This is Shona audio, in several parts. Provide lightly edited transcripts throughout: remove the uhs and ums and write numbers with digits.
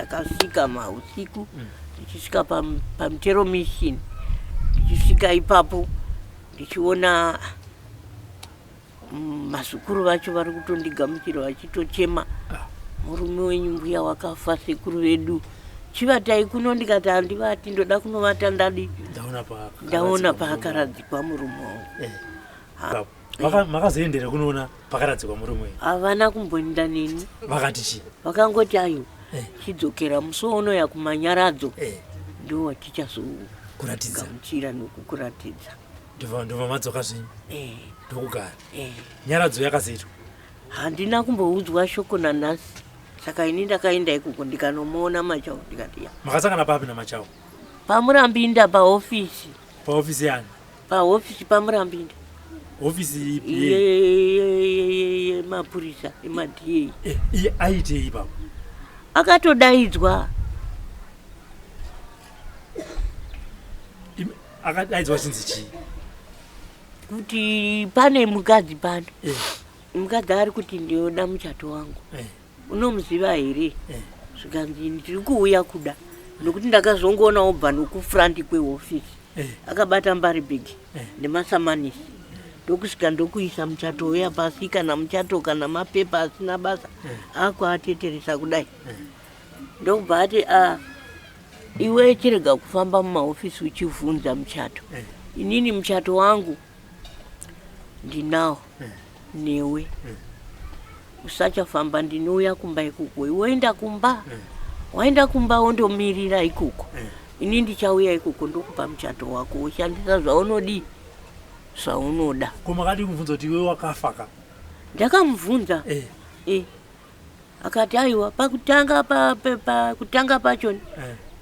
Ndakasvika mausiku ndichisvika paMutero Mission, ndichisvika ipapo ndichiona mazukuru vacho vari kutondigamuchira vachitochema, murume wenyu mbuya wakafa, sekuru vedu, chivatai kuno. Ndikati handivati, ndoda kunovata ndadi ndaona paakaradzikwa murume wangu. Makazoendera kunoona pakaradzikwa murume wenyu? Havana kumboenda neni. Vakati chii? Vakangoti ayo, chidzokera musi unoya kumanyaradzo, ndo watichazogamuchira nokukuratidza. Ndobva madzoka zvenyu ndokugara. Nyaradzo yakazoitwa? Handina kumboudzwa shoko nanhasi. Saka ini ndakaenda ikoko ndikanomuona Machau, ndikati ya. Makasangana papi naMachau? PaMurambinda, pahofisi. Pahofisi yani? Pahofisi paMurambinda. Hofisi ipi? Yemapurisa, emaDA. Iye aitei ipapo? Akatodaidzwa. Akadaidzwa chinzi chii? Kuti pane mukadzi pano, mukadzi ari kuti ndinoda muchato wangu, unomuziva here? Zvikanzi ndiri kuuya kuda, nokuti ndakazongoona obva nokufront kwehofisi akabata mbaribhegi nemasamanisi, ndokusvika ndokuisa muchato uya pasi, kana muchato kana mapepa asina basa, akuateteresa kudai. Ndokubva ati, a iwe chirega kufamba mumahofisi uchivhunza muchato, inini muchato wangu ndinawo newe, usachafamba, ndinouya kumba ikoko, iwe kumba, waenda kumba wondomirira ikoko, ini ndichauya ikoko ndokupa muchato wako, woshandisa zvaunodi, zvaunoda. Ko makadi kumubvunza kuti iwe wakafa ka? Ndakamubvunza. Akati aiwa. Pakutanga pakutanga pachoni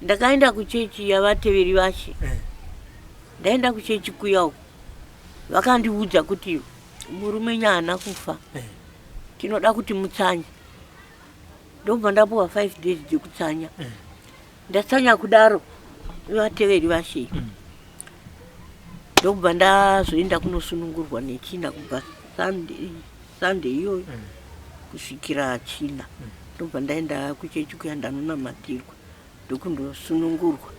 ndakaenda kuchechi yavateveri vashe. Ndaenda kuchechi kuya uko, vakandiudza kuti murume nyaana kufa, tinoda kuti mutsanye. Ndobva ndapuwa 5 days dzekutsanya. Ndatsanya kudaro vateveri vashe, ndokubva ndazoenda kunosunungurwa neChina, kubva Sunday iyoyo kusvikira China. Ndobva ndaenda kuchechi kuya, ndanonamatirwa, ndokundosunungurwa.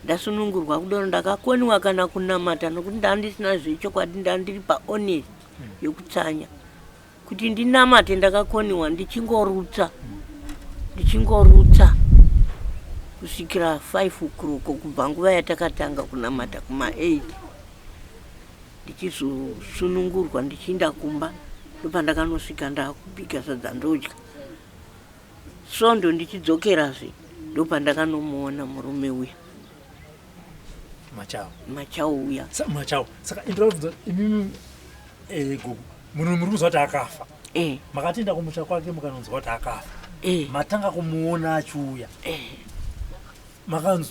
Ndasunungurwa kudaro, ndakakoniwa kana kunamata nokuti ndandisina zvechokwadi, ndandiri pahonest yokutsanya. Kuti ndinamate ndakakoniwa, ndichingorutsa, ndichingorutsa kusvikira 5 o'clock, kubva nguva yatakatanga kunamata kuma8. Ndichizosunungurwa ndichiinda kumba, ndopandakanosvika ndakubika sadza ndodya. Svondo ndichidzokerazve, ndopandakanomuona murume uya. Machao. Machao uya. Machao. Saka indinobvunza imimi, gogo, munhu muri kuzwa kuti akafa, makatienda kumusha kwake mukanonzwa kuti akafa, matanga kumuona achiuya,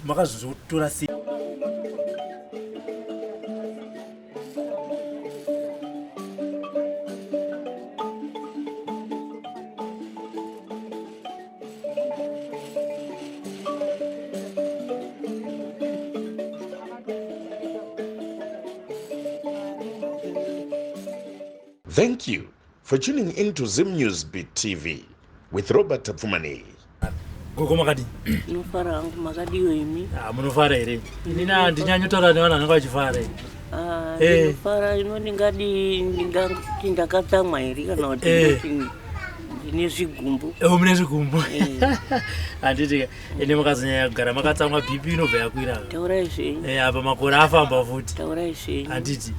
makazotora sei? Thank you for tuning in to Zim News Beat TV with Robert Tapfumanei. Gogo, makadii? Ndinofara hangu, makadiwo imi? Ah, munofara here? Inini handinyanyotaura nevanhu vanenge vachifara here. Ah, ndinofara. Ino ndingadi ndingati ndakatsamwa here kana kuti ndoti ndine zvigumbu? Mune zvigumbu, handiti? Ende mukazonyanya kugara makatsamwa, BP inobva yakwira. Taurai zvenyu. Apa makore afamba futi. Taurai zvenyu. Handiti?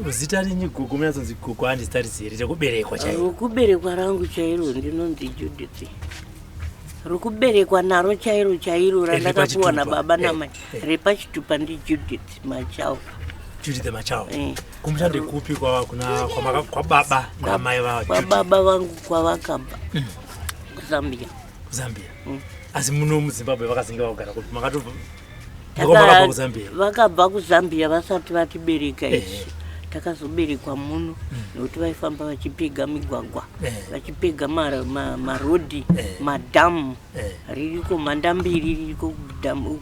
Zita renyu gogo, munyatsonzi gogo, handi zita rizi rekuberekwa chairo? Rokuberekwa rangu chairo ndinonzi Judith. Rokuberekwa naro chairo chairo randakapiwa nababa namai, repachitupa, ndiJudith Machau. Judith Machau. Kumusha ndekupi kwababa namai vavo? Kwababa vangu kwavakabva, kuZambia. Zambia. Asi muno muZimbabwe vakazenge vakugara kupi? Makatobva vakabva kuZambia? Vakabva kuZambia vasati vatibereka isu. Takazoberekwa muno nekuti vaifamba vachipega migwagwa, vachipega marodhi, madhamu. Ririko Mhandambiri, ririko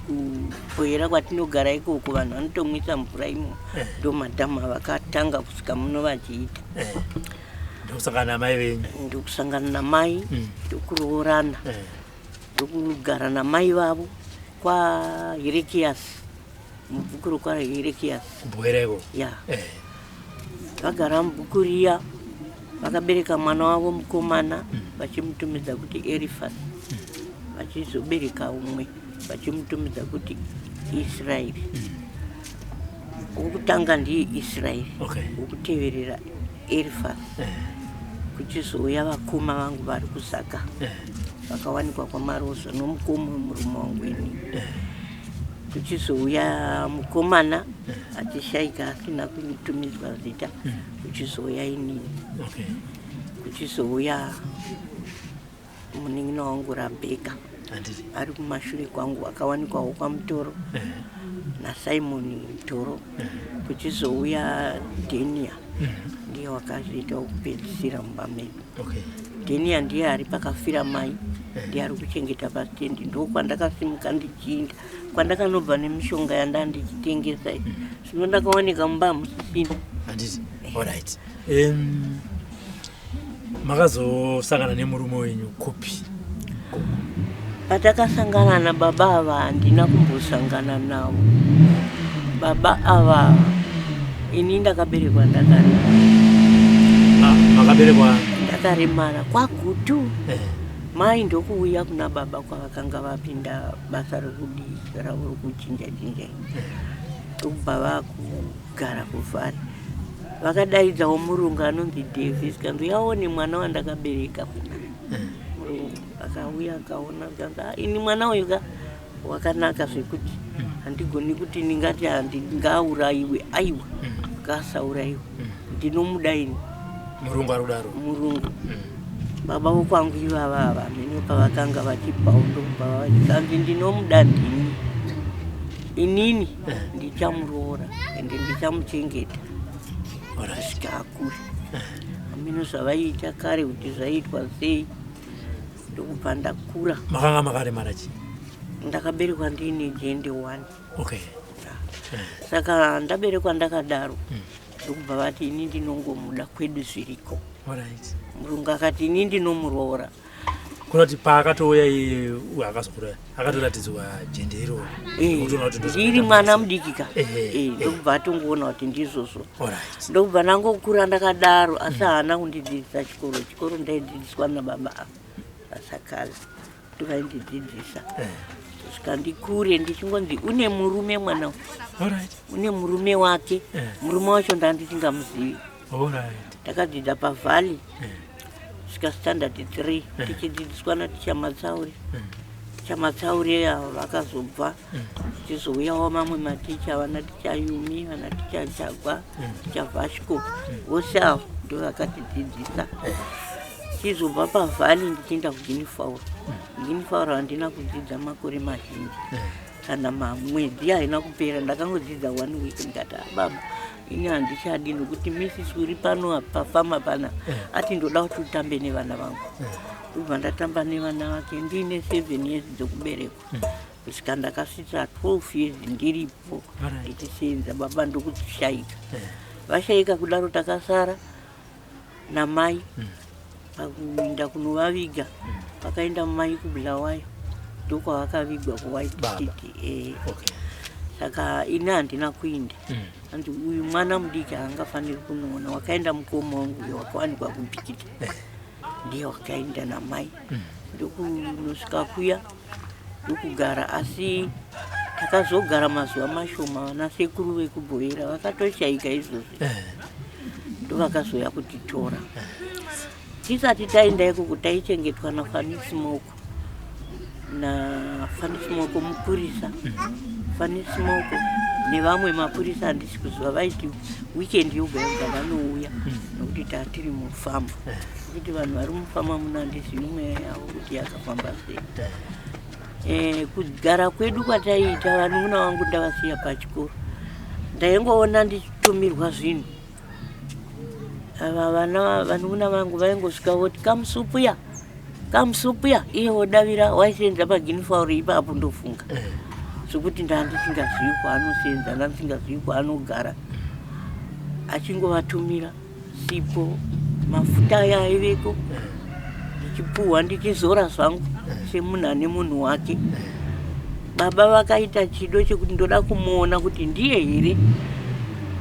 kuPoera kwatinogara ikoko, vanhu vanotomwisa mvura imo. Ndo madhamu avakatanga kusvika muno vachiita. Ndokusangana namai venyu? Ndokusangana namai, ndokuroorana. Ndokugara namai vavo kwaHerekiasi, mubhuku rokwaHerekiasi. Kubhuereko? Ya. Vagara mubhuku riya, vakabereka mwana wavo mukomana, vachimutumidza kuti Erifasi. Vachizobereka umwe, vachimutumidza kuti Israeri. Wokutanga ndiye Israeri, wokuteverera Erifasi. Kuchizouya vakoma vangu vari kuZaka, vakawanikwa kwaMarozo nomukoma wemurume wangu ini. Kuchizouya mukomana achishaika asina kutumidzwa zita. Kuchizouya inini. Kuchizouya munin'ina wangu Rabheka ari kumashure kwangu, akawanikwawo kwaMutoro naSimoni Mutoro. Kuchizouya Denia, ndiye wakazoita wokupedzisira mumba medu. Denia ndiye ari pakafira mai, ndiye ari kuchengeta pasitendi. Ndokwandakasimuka ndichiinda, kwandakanobva nemishonga yanda ndichitengesa. Zvino ndakawanika mumba hamusisina. Handiti, alright. Makazosangana nemurume wenyu kupi? Patakasangana nababa ava, handina kumbosangana navo baba ava. Ini ndakaberekwa ndakaremara. Ah, makaberekwa? Ndakaremara kwaGutu. Mai ndokuuya kuna baba kwavakanga vapinda basa rekudii ravo rokuchinja chinja, ndokubva vakugara kuVhari. Vakadaidzawo murungu anonzi Davis, kanzi yaone mwana wandakabereka. Kuna murungu akauya akaona, kanzi, "Ah, ini mwana uyu ka wakanaka zvekuti handigoni kuti ndingati handingaurayiwe. Aiwa, ngaasaurayiwe, ndinomuda ini." Murungu ari kudaro? Murungu. Baba vokwangu ivava ava mheno pavakanga vachibvawo, ndokubva vachikanzi ndinomuda ndini, inini ndichamuroora ende ndichamuchengeta kusvika akure. Hameno zvavaiita kare kuti zvaiitwa sei. Ndokubva ndakura. Makanga makaremara chii? Ndakaberekwa ndiine jende one. Saka ndaberekwa ndakadaro, ndokubva vati ini ndinongomuda, kwedu zviriko. Murungu akati ini ndinomuroora. Kunoti paakatouya iye uyo akazokuroya, akatoratidzwa jende iroro? Kutoona kuti Ndiri mwana mudiki ka. Ndokubva atongoona kuti ndizvozvo. Ndokubva ndangokura ndakadaro, asi haana kundidzidzisa chikoro. Chikoro ndaidzidziswa nababa ava vasakazi, ndovaindidzidzisa kusvika ndikure, ndichingonzi une murume mwana uyu. Une murume wake. Murume wacho ndandisingamuzivi. Ndakadzidza paVhali svika standard 3, tichidzidziswa naticha Matsauri. Ticha Matsauri ava vakazobva, tichizouyawo mamwe maticha, vana ticha Yumi, vana ticha Chagwa, ticha Vashko. Vose avo ndo vakatidzidzisa. Tichizobva paVhali ndichienda kuGuinea Fowl. Guinea Fowl handina kudzidza makore mazhinji, kana mamwedzi haina kupera. Ndakangodzidza one week, ndikati, "Ah, baba, ini handichadi, nokuti misisi uri pano pafama pana ati ndoda kuti utambe nevana vangu." Ndobva ndatamba nevana vake ndiine 7 years dzokuberekwa kusvika ndakasvitsa 12 years ndiripo, ndichisenza. Baba ndokushayika. Vashayika kudaro, takasara namai. Pakuinda kunovaviga, vakaenda mai kuBulawayo, ndokwavakavigwa kuWhite Baba. City. Saka ini handina kuinda. Hanzi uyu mwana mudiki haangafaniri kunoona. Wakaenda mukoma wangu uyo wakawanikwa kuBhikita, ndiye wakaenda namai. Ndokunosvika kuya, ndokugara, asi takazogara mazuva mashoma, vana sekuru vekuBhoera vakatoshayika izvozvi, ndovakazoya kutitora. Tisati taenda ikoko, taichengetwa naFanismoko, naFanismoko mupurisa, Fanismoko nevamwe mapurisa handisi kuziva. Vaiti weekend yoga yoga vanouya, nokuti tatiri mufamu, nokuti vanhu vari mufama muno handizivi mweya yavo kuti yakafamba sei. Kugara kwedu kwataiita, vanun'una vangu ndavasiya pachikoro, ndaingoona ndichitumirwa zvinhu. Ava vana vanun'una vangu vaingosvika voti, "Kamusupuya, kamusupuya," iye wodavira. Waisenza paGuinea Fowl ipapo, ndofunga zvekuti ndandisingazivi kwaanosenza, ndandisingazivi kwaanogara, achingovatumira sipo, mafuta aya aiveko. Ndichipuhwa ndichizora zvangu semunhu ane munhu wake. Baba vakaita chido chekuti ndoda kumuona kuti ndiye here.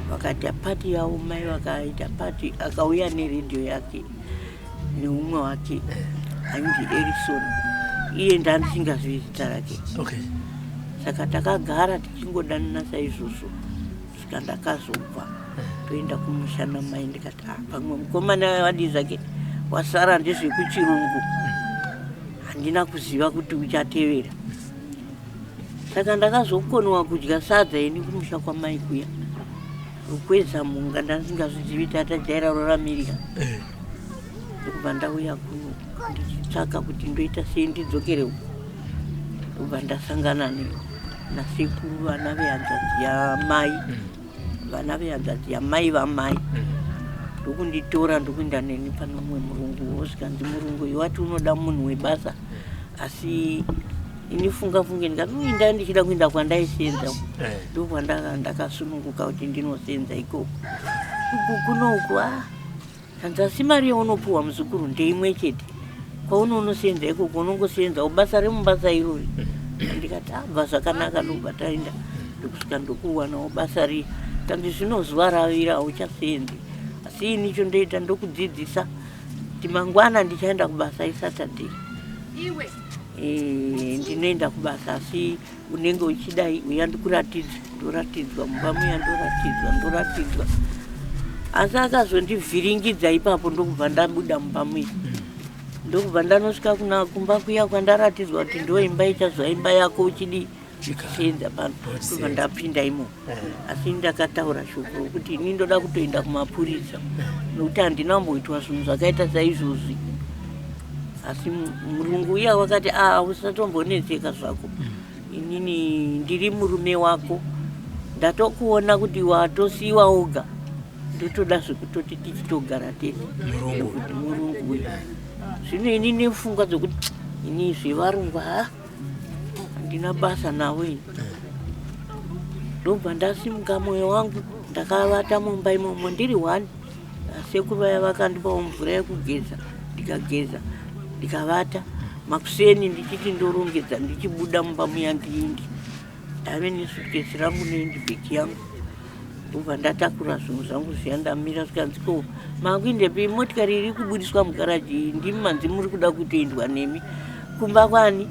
Vakaita pati yavo, mai vakaita pati, akauya neredhiyo yake neumwe wake ainzi Erison, iye ndandisingazivi zita rake. Saka takagara tichingodanana saizvozvo kusvika ndakazobva toenda kumusha namai. Ndikati, ah, pamwe mukomana wadii zvake, wasara ndezvekuchirungu, handina kuziva kuti uchatevera. Saka ndakazokonewa kudya sadza ini kumusha kwamai kuya, rukweza mhunga ndandisingazvizivi, tatajaira roramirira. Ndokubva ndauya kuno ndichitsvaka kuti ndoita sei ndidzokere uko. Ndobva ndasangana nasekuru, vana vehanzvadzi yamai, vana vehanzvadzi yamai vamai, ndokunditora ndokuenda neni pane umwe murungu. Wosvikanzi murungu uyu wati unoda munhu webasa, asi ini funga funge ndikati uinda ndichida kuenda kwandaisenza. Ndokwandakasununguka kuti ndinosenza ikoko. Uku kunoku, a kanzi asi mari yaunopuhwa muzukuru ndeimwe chete kwaunonosenza ikoko, unongosenzawo basa remubasa irori. Ndikati, abva zvakanaka. Ndobva taenda, ndokusvika ndokuwanawo basa riya. Kanzi zvino zuva ravira hauchasenzi, asi ini chondoita ndokudzidzisa kuti mangwana ndichaenda kubasa, iSaturday, ndinoenda kubasa, asi unenge uchidai, uya ndikuratidza. Ndoratidzwa mumba muya, ndoratidzwa, ndoratidzwa, asi akazondivhiringidza ipapo. Ndokubva ndabuda mumba muya, ndokubva ndanosvika kuna kumba kuya kwandaratidzwa kuti ndo imba ichazva imba yako uchidii chienza pano. Ndobva ndapinda imomo, asi ndakataura shoko rokuti ini ndoda kutoenda kumapurisa nokuti handina kumboitwa zvinhu zvakaita saizvozvi. Asi murungu uya wakati, a, usatombonetseka zvako, inini ndiri murume wako, ndatokuona kuti watosiyiwa woga, ndotoda zvekutoti tichitogara tese. Murungu? Murungu uyu. Zvino ini nepfungwa dzokuti ini zvevarungu ha handina basa navo ini. Ndobva ndasimuka mwoyo wangu, ndakavata mumba imomo ndiri one. Sekuru vaya vakandipawo mvura yekugeza, ndikageza, ndikavata. Makuseni ndichiti ndorongedza, ndichibuda mumba muya, ndiindi ndave nesutkesi rangu nehandbag yangu. Ndobva ndatakura zvinhu zvangu zviya, ndamira, zvikanzi, ko makuindepi? Motikari iri kubudiswa mugaraji iyi, ndimi manzi muri kuda kutoendwa nemi kumba kwani,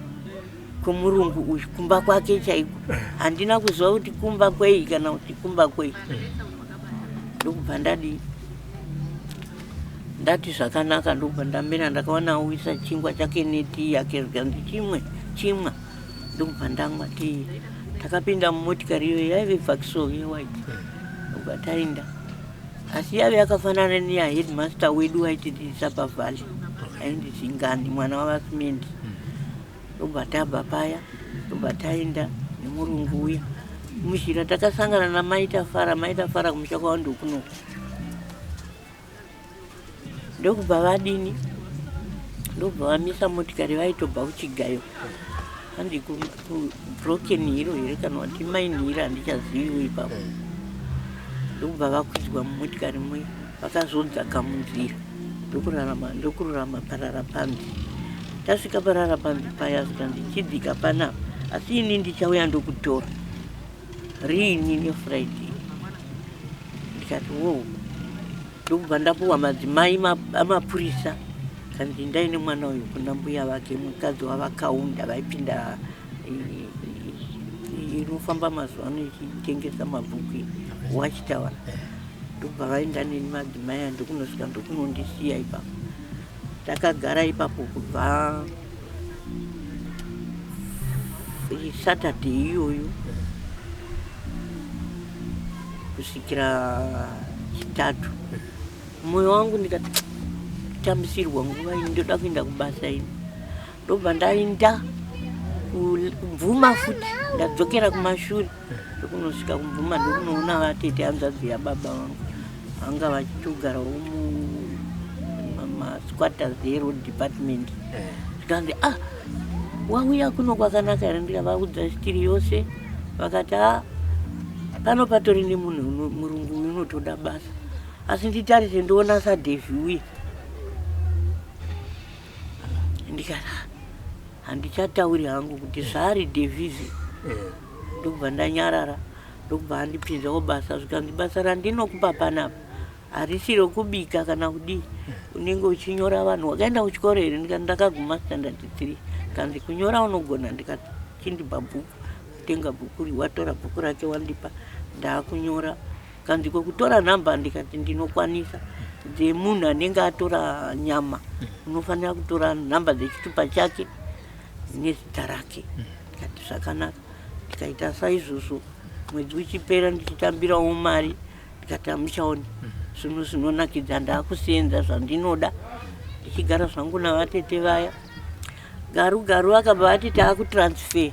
kwomurungu uyu, kumba kwake chaiko. Handina kuziva kuti kumba kwei kana kuti kumba kwei. Ndokubva ndadii, ndati zvakanaka. Ndokubva ndamira, ndakaona auisa chingwa chake netii yake, zvikanzi chimwe chimwa. Ndokubva ndamwa tii, takapinda mumotikari iyoyo, yaive Vauxhall yewhite. Ndokubva taenda, asi yave yakafanana neyaheadmaster wedu waitidzidzisa paValley, ainzi Zingani, mwana wavaSimendi. Ndobva tabva paya, ndobva taenda nemurungu uya. Muzhira takasangana namaitafara, maitafara kumusha kwavo ndokuno. Ndokubva vadini, ndobva vamisa motikari, vaitobva kuchigayo, handi kuBroken Hill here kana kuti Mine Hill, handichaziviwo ipapo. Ndokubva vakwidzwa mumotikari muya, vakazodzaka munzira, ndokurarama, ndokururama parara panzi. Tasvika parara panzi paya, zvikanzi chidzika panapa, asi ini ndichauya ndokutora riini neFriday. Ndikati wo, ndokubva ndapuwa madzimai amapurisa, kanzi ndaine mwana uyu kuna mbuya vake, mukadzi wavakaunda vaipinda inofamba mazuva ano ichitengesa mabhuku, Watchtower. Ndokubva vaenda neni madzimai aya, ndokunosvika ndokunondisiya ipapo. Takagara ipapo kubva Saturday iyoyo kusvikira Chitatu. Mwoyo wangu ndikati tambisirwa nguva ini, ndoda kuenda kubasa ini. Ndobva ndaenda kubvuma futi, ndadzokera kumashure, ndokunosvika kubvuma, ndokunoona vatete, hanzvadzi yababa vangu, vanga vachitogarawo mumasquatters eroad department. Zvikanzi, ah, wauya kuno kwakanaka here? Ndikavaudza story yose, vakati, a, pano patori nemunhu murungu uyu unotoda basa, asi nditarise ndoona saDhevhi uye. Ndikati handichatauri hangu kuti zvaari Davis. Ndokubva ndanyarara, ndokubva andipinzawo basa. Zvikanzi basa randinokupa panapa harisi rokubika kana kudii, unenge uchinyora vanhu. Wakaenda kuchikoro here? Ndikati ndakaguma standard 3. Kanzi kunyora unogona? Ndikati chindipa bhuku. Tenga bhuku, watora bhuku rake wandipa, ndaakunyora. Kanzi kwekutora nhamba? Ndikati ndinokwanisa dzemunhu anenge atora nyama, unofanira kutora nhamba dzechitupa chake nezita rake. Ndikati zvakanaka. Ndikaita saizvozvo, mwedzi uchipera ndichitambirawo mari. Ndikati hamuchaoni zvinhu zvinonakidza, ndaakusenza zvandinoda, ndichigara zvangu navatete vaya. Garu garu akabva ati taakutransfer.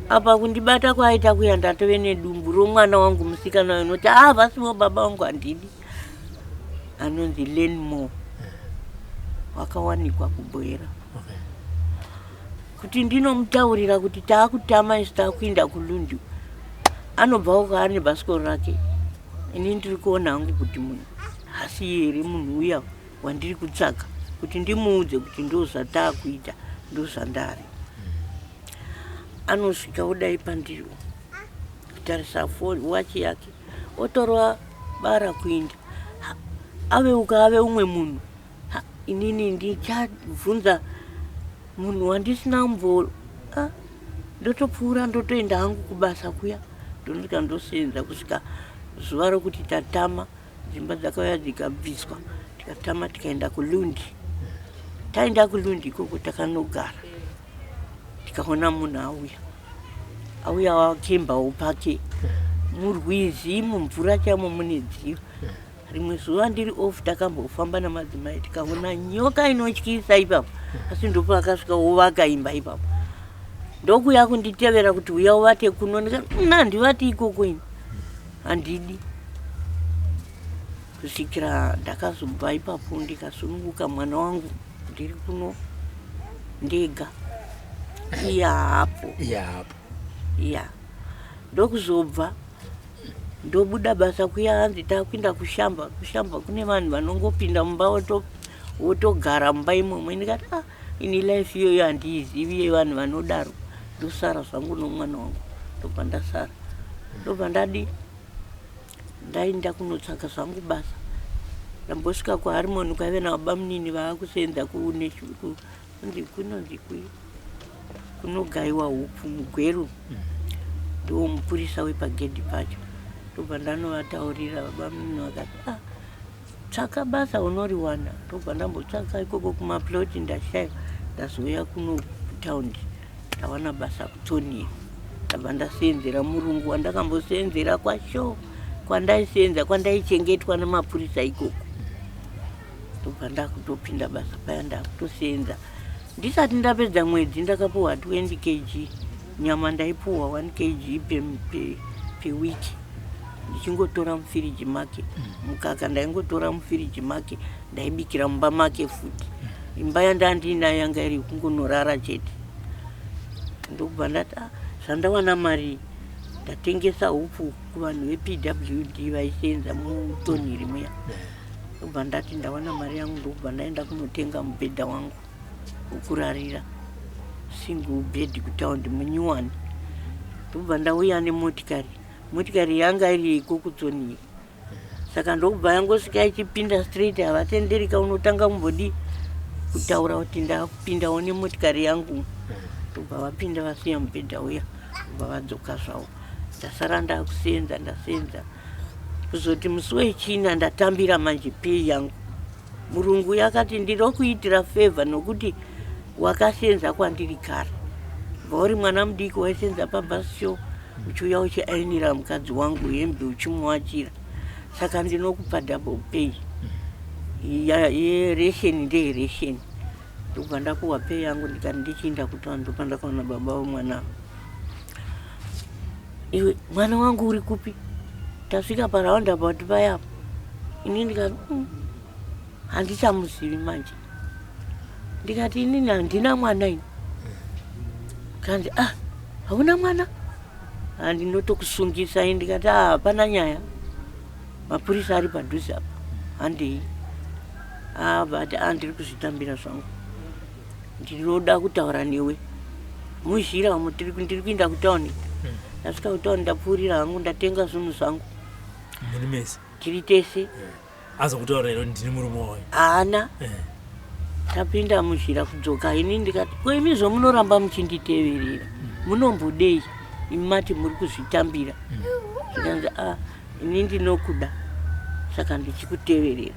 Apa kundibata kwaaita kuya, ndatove nedumbu romwana wangu musikana uyu, noti a vasivo baba vangu handidi, anonzi Lenmore, wakawanikwa kuBoera. Kuti ndinomutaurira kuti taakutama isu, taakuinda kuLundi, anobva uko ane bhasikoro rake. Ini ndiri kuona hangu kuti munhu hasi here munhu uya wandiri kutsvaka, kuti ndimuudze kuti ndo zvataakuita, ndo zvandari. Anosvika odai pandiri, kutarisa foni wachi yake, otorwa bara kuinda ave uka ave umwe munhu. Inini ndichabvunza munhu wandisina mbo. Ndotopfuura, ndotoenda hangu kubasa kuya, ndosvika ndosenza kusvika zuva rokuti tatama. Dzimba dzakauya dzikabviswa, tikatama, tikaenda kuLundi. Taenda kuLundi ikoko takanogara, tikaona munhu auya, auya wakembawo pake murwizi, mumvura chaimo mune dziva. Rimwe zuva ndiri off, takambofamba namadzimai, tikaona nyoka inotyisa ipapo, asi ndopaakasvika wovaka imba ipapo, ndokuya kunditevera kuti uya uvate kuno. Ndikati handivati ikoko, ini handidi. Kusvikira ndakazobva ipapo, ndikasununguka mwana wangu, ndiri kuno ndega, iye haapo. Iye haapo. Ya, ndokuzobva ndobuda basa kuya, hanzi takuinda kushamba. Kushamba kune vanhu vanongopinda mumba wotogara mumba imomo. Ndikati ah, ini life iyoyo handiizivi yevanhu vanodaro, ndosara zvangu nomwana wangu. Ndobva ndasara, ndobva ndadi ndaenda kunotsvaka zvangu basa. Ndambosvika kuHarmony, kwaive nababa munini vaakusenza kunzi kunonzi kunogayiwa hupfu muGweru, ndo mupurisa wepagedhi pacho. Ndobva ndanovataurira, baba munini vakati ah, tsvaka basa unoriwana. Ndobva ndambotsvaka ikoko kumaploti, ndashaya. Ndazouya kuno kutaundi, ndawana basa kuThornhill. Ndabva ndasenzera murungu wandakambosenzera kwashow, kwandaisenza, kwandaichengetwa nemapurisa ikoko. Ndobva ndakutopinda basa paya, ndakutosenza. Ndisati ndapedza mwedzi ndakapuhwa 20 kg nyama, ndaipuhwa 1 kg pewiki, ndichingotora mufiriji make. Mukaka ndaingotora mufiriji make, ndaibikira mumba make futi. Imba yandandinayo yanga iri kungonorara chete. Ndokubva ndati ah, zvandawana mari, ndatengesa hupfu kuvanhu vePWD vaisenza muThornhill muya. Ndobva ndati ndawana mari yangu, ndokubva ndaenda kunotenga mubhedha wangu wokurarira, single bed, kutaundi munyuwani. Ndobva ndauya nemotikari. Motikari yanga iri iko kuThornhill, saka ndokubva yangosvika ichipinda straight, havatenderika, unotanga kumbodi kutaura kuti ndakupindawo nemotikari yangu. Ndobva vapinda, vasiya mubhedha uya, ndobva vadzoka zvavo. Ndasara ndakusenza, ndasenza. Kuzoti musi wechina ndatambira manje pay yangu, murungu yakati ndirokuitira favour nokuti wakasenza kwandiri kare, bva uri mwana mudiki, waisenza pabus show, uchiuya uchiainira mukadzi wangu hembe, uchimuwachira, saka ndinokupa double pay yeration, ndeyeresheni. Ndobva ndapuwa pay yangu. Ndikati ndichiinda kutaundi, ndopa ndakaona baba vemwana. Iwe, mwana wangu uri kupi? Tasvika paroundabout payapo, ini ndikati handichamuzivi manje. Ndikati inini handina mwana ini. Kanzi ah, hauna mwana, handinotokusungisai. Ndikati ah, hapana nyaya, mapurisa ari padhuze apa, handei. Ah, but ah, ndiri kuzvitambira zvangu. Ndinoda kutaura newe muzhira umo ndiri kuinda kutauni. Ndasvika kutauni, ndapfuurira hangu, ndatenga zvinhu zvangu. Muri mese? Tiri tese. Azokutaura here kuti ndini murume wayo? Haana. Tapinda muzhira kudzoka, ini ndikati, "Ko imi zvomunoramba muchinditeverera, munombodei? Imi mati muri kuzvitambira." Zvikanzi, "A, ini ndinokuda, saka ndichikuteverera."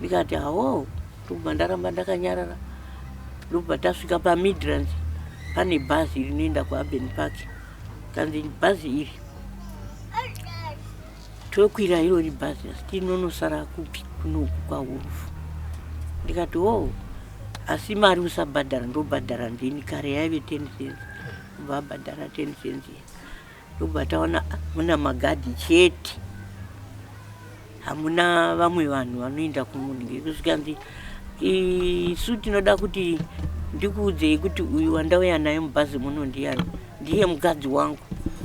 Ndikati, "Hawo." Ndobva ndaramba ndakanyarara. Ndobva tasvika paMidrand, pane bhazi rinoenda kuUrban Park. Kanzi, "Bhazi iri tokwira irori bhazi, asi tinonosara kupi?" "Kunoku kwaHurufu." Ndikati, "O, asi mari usabhadhara, ndobhadhara ndini." Kare yaive 10 cents. Kubva abhadhara 10 cents iya, ndobva taona, ah, muna magadhi chete, hamuna vamwe vanhu vanoenda kumunhu. Kusvikanzi, "Isu tinoda kuti ndikuudzei kuti uyu wandauya naye mubhazi muno ndiyani, ndiye mukadzi wangu."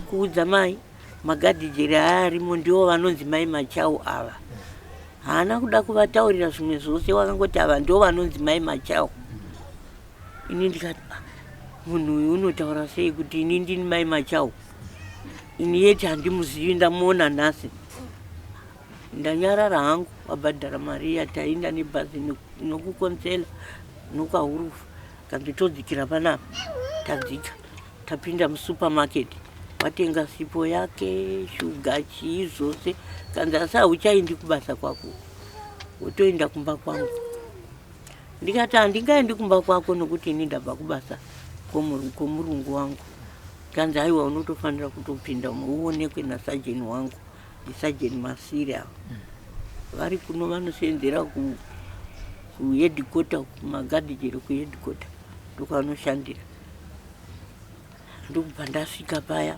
Kuudza mai magadhijeri aarimo, ndivo vanonzi mai Machau ava. Haana kuda kuvataurira zvimwe zvose, wakangoti ava ndo vanonzi mai Machau. Ini ndikati, "Ah, munhu uyu unotaura sei kuti ini ndini mai Machau? Ini yeti handimuzivi, ndamuona nhasi." Ndanyarara hangu, wabhadhara mari yatainda nebhazi nokukonsela nokwaHurufu. Kanzi, "Todzikira panapa." Tadzika, tapinda musupermarket, watenga sipo yake, shuga, chii zvose. Kanzi, "Asi hauchaendi kubasa kwako, wotoenda kumba kwangu." Ndikati, "Handingaendi kumba kwako nokuti ini ndabva kubasa kwomurungu wangu." Kanzi, "Aiwa, unotofanira kutopinda uonekwe nasajeni wangu." Ndisajeni Masiri ava vari kuno, vanosenzera kuheadquarter, kumagadhijeri kuheadquarter, ndokwanoshandira. Ndokubva ndasvika paya,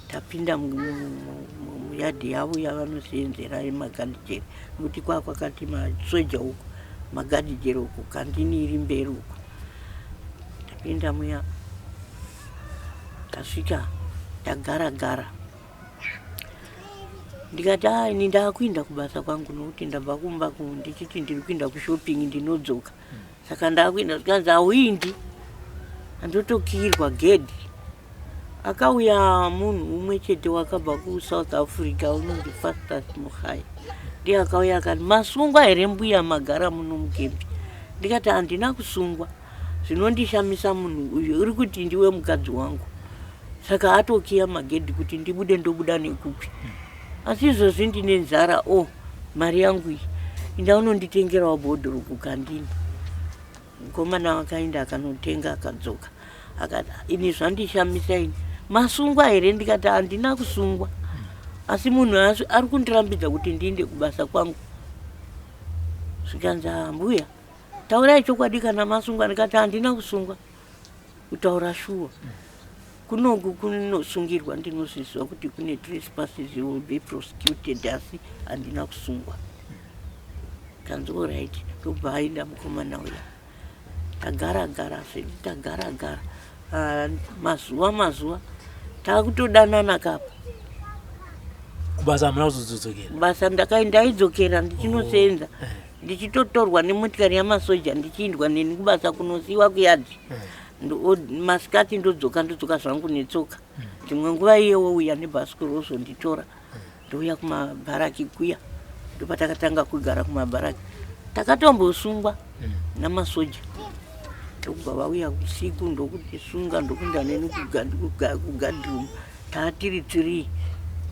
tapinda muyadhi yavo yavanosenzera yemagadhijeri, nokuti kwa kwakati masoja uku, magadhijeri uku, kandini iri mberi uku. Tapinda muya, tasvika, tagara gara. Ndikati, "A, ini ndaakuinda kubasa kwangu, nokuti ndabva kumba ndichiti ndiri kuinda kushopping, ndinodzoka, saka ndaakuinda." Zvikanzi, "Hauindi, handotokiyirwa gedhi." Akauya munhu umwe chete wakabva kuSouth Africa, unonzi Fastus Muhai, ndiye akauya akati, "Masungwa here mbuya, magara muno mukembi?" Ndikati, "Handina kusungwa. Zvinondishamisa, munhu uyu uri kuti ndiwe mukadzi wangu, saka atokiya magedhi, kuti ndibude ndobuda nekupi? Asi izvozvi ndine nzara. O, mari yangu iyi, inda unonditengerawo bhodhoro kukandini." Mukomana wakaenda akanotenga, akadzoka, akati, "Ini zvandishamisa ini, masungwa here?" Ndikati, "Handina kusungwa, asi munhu ari kundirambidza kuti ndiinde kubasa kwangu." Zvikanzi, "Ah, mbuya, taurai chokwadi kana masungwa." Ndikati, "Handina kusungwa, kutaura shuwa. Kunoku kunosungirwa, ndinozviziva kuti kune trespasses, you will be prosecuted, asi handina kusungwa." Kanzi, "Alright." Ndobva aenda mukomana uya. Tagara gara zvedu, tagara gara. Ah, mazuva mazuva taakutodanana kapa. Kubasa hamuna kuzodzokera? Basa ndaidzokera ndichinosenza. Ndichitotorwa nemotikari yamasoja, ndichiindwa neni kubasa, kunosiyiwa kuyadhi. Masikati ndodzoka, ndodzoka zvangu netsoka. Dzimwe nguva iye wouya nebhasikoro ozonditora, ndouya kumabharaki kuya. Ndopatakatanga kugara kumabharaki. Takatombosungwa namasoja, ndokubva vauya usiku, ndokutisunga, ndokuenda neni kuguardroom. Taatiri tiri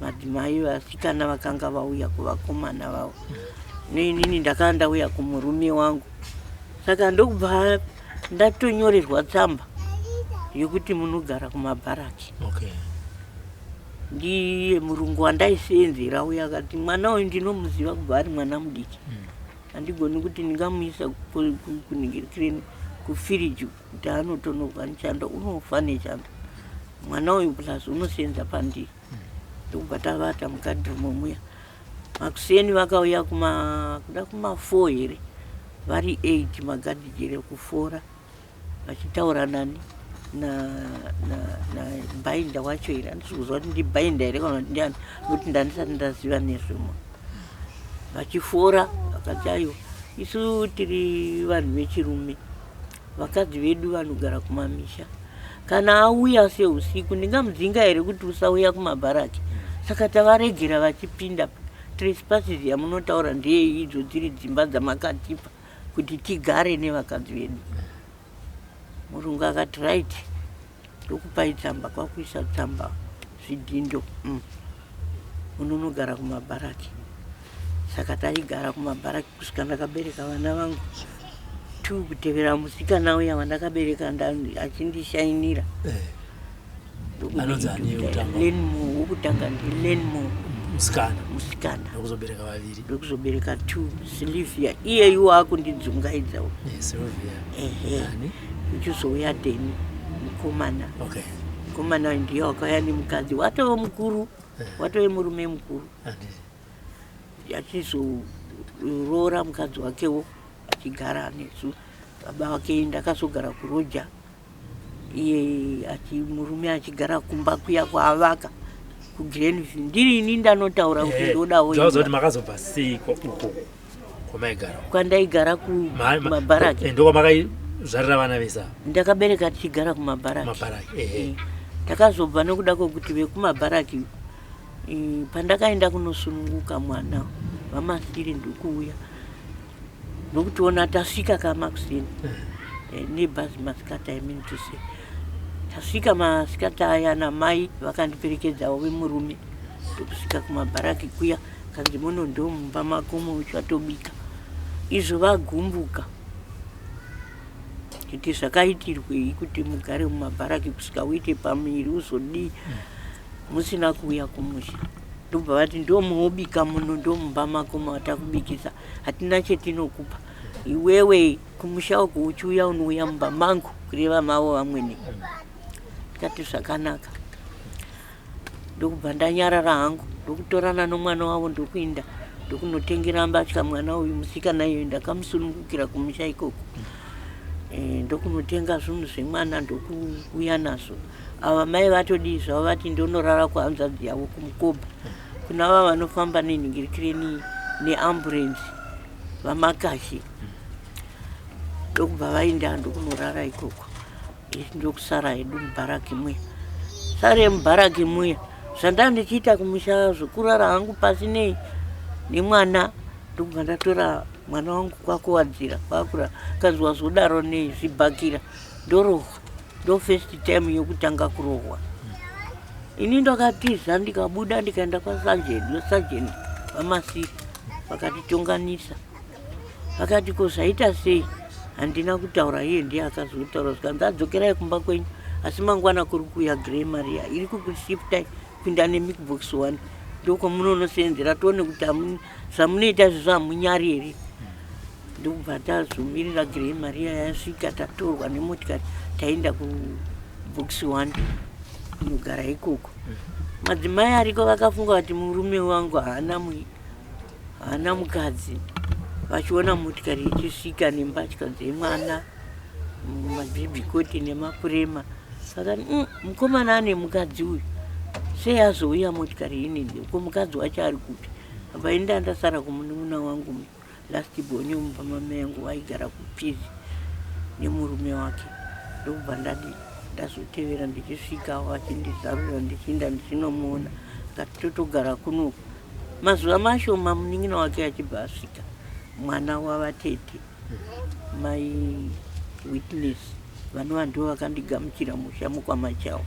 madzimai, vasikana vakanga vauya kuvakomana vavo, neinini ndakanga ndauya kumurume wangu. Saka ndokubva ndatonyorerwa tsamba yekuti munogara kumabharaki. Ndiye murungu wandaisenzera uya akati, "Mwana uyu ndinomuziva kubva ari mwana mudiki. Handigoni kuti ndingamuisa kuningirikireni kufiriji kuti anotonogwa nechando, unofa nechando mwana uyu, plus unosenza pandiri." Ndokubva tavata muguardroom muya. Makuseni vakauya kuda kuma4 here, vari 8 magadhijere kufora, vachitaura nani, nabhainda wacho here. Handisi kuziva kuti ndibhainda here kana kuti ndiani, nokuti ndandisati ndaziva nezvemo. Vachifora vakati, "Aiwa." Isu tiri vanhu vechirume, vakadzi vedu vanogara kumamisha. Kana auya seusiku ndingamudzinga here kuti usauya kumabharaki? Saka tavaregera vachipinda. Trespasses yamunotaura ndeyei idzo dziri dzimba dzamakatipa kuti tigare nevakadzi vedu? Murungu akati right, ndokupai tsamba, kwakuisa tsamba zvidhindo munonogara kumabharaki. Saka taigara kumabharaki kusvika ndakabereka vana vangu two, kutevera musikana uya wandakabereka achindishainira. Anonzi ani wekutanga? Lenmo, wokutanga ndiLenmo. Musikana? Musikana. Ndokuzobereka vaviri? Ndokuzobereka two, Silivia iyeyu wakundidzungaidzawo. Sylvia. Ehe. Ani? Uchizouya Deni mukomana. Mukomana uyu ndiye wakauya nemukadzi watove mukuru, watove murume mukuru. Handiti. Achizoroora mukadzi wakewo achigara nesu. Baba vake ndakazogara kuroja, iye achi murume achigara kumba kuya kwaavaka kuGlenview. Ndiri ini ndanotaura kuti ndodawo Ndauza kuti imba. Makazobva seiko uko kwamaigara? Kwandaigara kumabharaki. Ndokwamakaizvarira vana vese ava? Ndakabereka tichigara kumabharaki. Mabharaki, ehe. Takazobva nokuda kwokuti vekumabharaki, pandakaenda kunosununguka mwana vaMasiri, ndikuuya nokutiona tasvika kamakuseni nebhazi masikati, I mean to say tasvika masikati aya namai vakandiperekedzawo vemurume. Ndokusvika kumabharaki kuya, kanzi muno ndo mumba makomo uchatobika. Izvo vagumbuka kuti zvakaitirwei kuti mugare mumabharaki kusvika uite pamiri, uzodii musina kuuya kumusha. Ndobva vati ndomuobika muno, ndomumba mako matakubikisa, hatina chetinokupa iwewe. Kumusha uku uchiuya unouya mumba mangu, kureva mavo vamwene. Tikati zvakanaka, ndokubva ndanyarara hangu, ndokutorana nomwana wavo, ndokuinda ndokunotengera mbatya mwana uyu musikana iyoyo ndakamusunungukira kumusha ikoko. Ndokunotenga zvinhu zvemwana, ndokuuya nazvo. Ava mai vatodii zvavo, vati ndonorara kuhanzvadzi yavo kumukobha, kuna vava vanofamba nenhingirikireni neamburenzi vaMakashi. Ndokubva vaenda ndokunorara ikoko, isi ndokusara hedu mubharaki muya. Sare mubharaki muya, zvandanga ndichiita kumusha zvokurara hangu pasi nei nemwana, ndokubva ndatora mwana wangu kwakuwadzira kwakura. Kanzi wazodaro nei? Zvibhakira, ndorohwa. Ndo first time yokutanga kurohwa ini. Ndakatiza, ndikabuda, ndikaenda kwasajeni, sajeni vaMasiri vakatitonganisa, vakati ko zvaita sei? Handina kutaura, iye ndiye akazotaura. Zvikanzi adzokerai kumba kwenyu, asi mangwana kuri kuuya Grey Maria iri kukushiftai kuinda nemibox one, ndokwamunonosenzera, tione kuti zvamunoita izvozvo hamunyari here. Ndokubva tazomirira Grey Maria yasvika, tatorwa nemotikari, taenda kubox one kunogara ikoko. Madzimai ariko vakafunga kuti murume wangu haana mukadzi, vachiona motikari ichisvika nembatya dzemwana, mabhibhikoti nemapurema. Vakati, mukomana ane mukadzi uyu, sei azouya motikari inini? Ko mukadzi wacho ari kupi?" Apa inda ndasara kumunun'una wangu last born mumba mamai yangu, waigara kuPizi nemurume wake. Ndokubva ndadi ndazotevera, ndichisvika vachindizarura, ndichiinda ndichinomuona, akati totogara kunoku mazuva mashoma, munin'ina wake achibva asvika, mwana wavatete mai Witness, vanova ndo vakandigamuchira musha mukwaMachawo.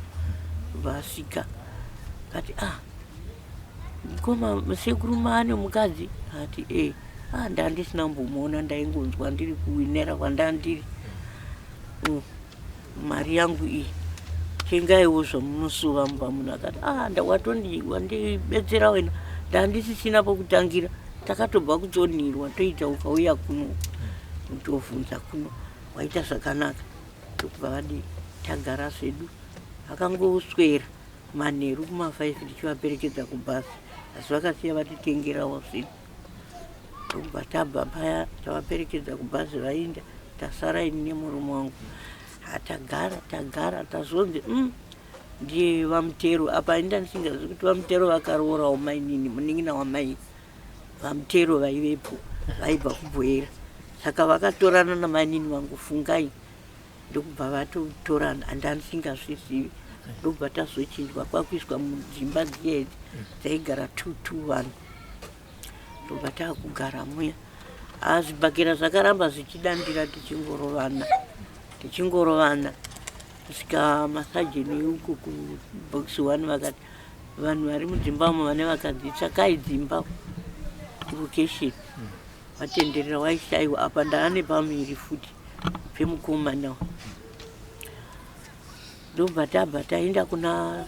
Vasvika kati, "Ah, mukoma sekuru, maane mukadzi?" Ati, "E, ah, ndandisina kumbomuona, ndaingonzwa ndiri kuwinera kwandandiri. Mari yangu iyi, tengaiwo zvamunosuva mumba muno." Akati, "Ah, wandibetsera wena, ndandisisina pokutangira, takatobva kutsonirwa, toita ukauya kuno kutovhunza kuno, waita zvakanaka." Ndokubva vadi tagara zvedu. Akangoswera manheru kuma5 tichivaperekedza kubhasi, asi vakasiya vatitengerawo zvinhu. Ndokubva tabva paya, tavaperekedza kubhazi, vainda, tasara ini nemurume wangu. Hatagara tagara, tazonzi ndiye vaMutero apa. Inda ndisingazivi kuti vaMutero vakaroorawo mainini, munin'ina wamai vaMutero vaivepo, vaibva kuBhoera. Saka vakatorana namainini vangu Fungai ndokubva vatotorana, handandisingazvizivi, ndokubva tazochinjwa kwakuiswa mudzimba dziya idzi dzaigara two two vanhu, ndobva taakugara muya. Haa, zvibhakera zvakaramba zvichidandira, tichingorovana, tichingorovana, kusvika masajeni uku kubox one vakati vanhu vari mudzimba umo vane vakadzi, tsvakai dzimba location. Vatenderera waishaiwa. Apa ndaane pamuviri futi pemukomana, ndobva tabva taenda kuna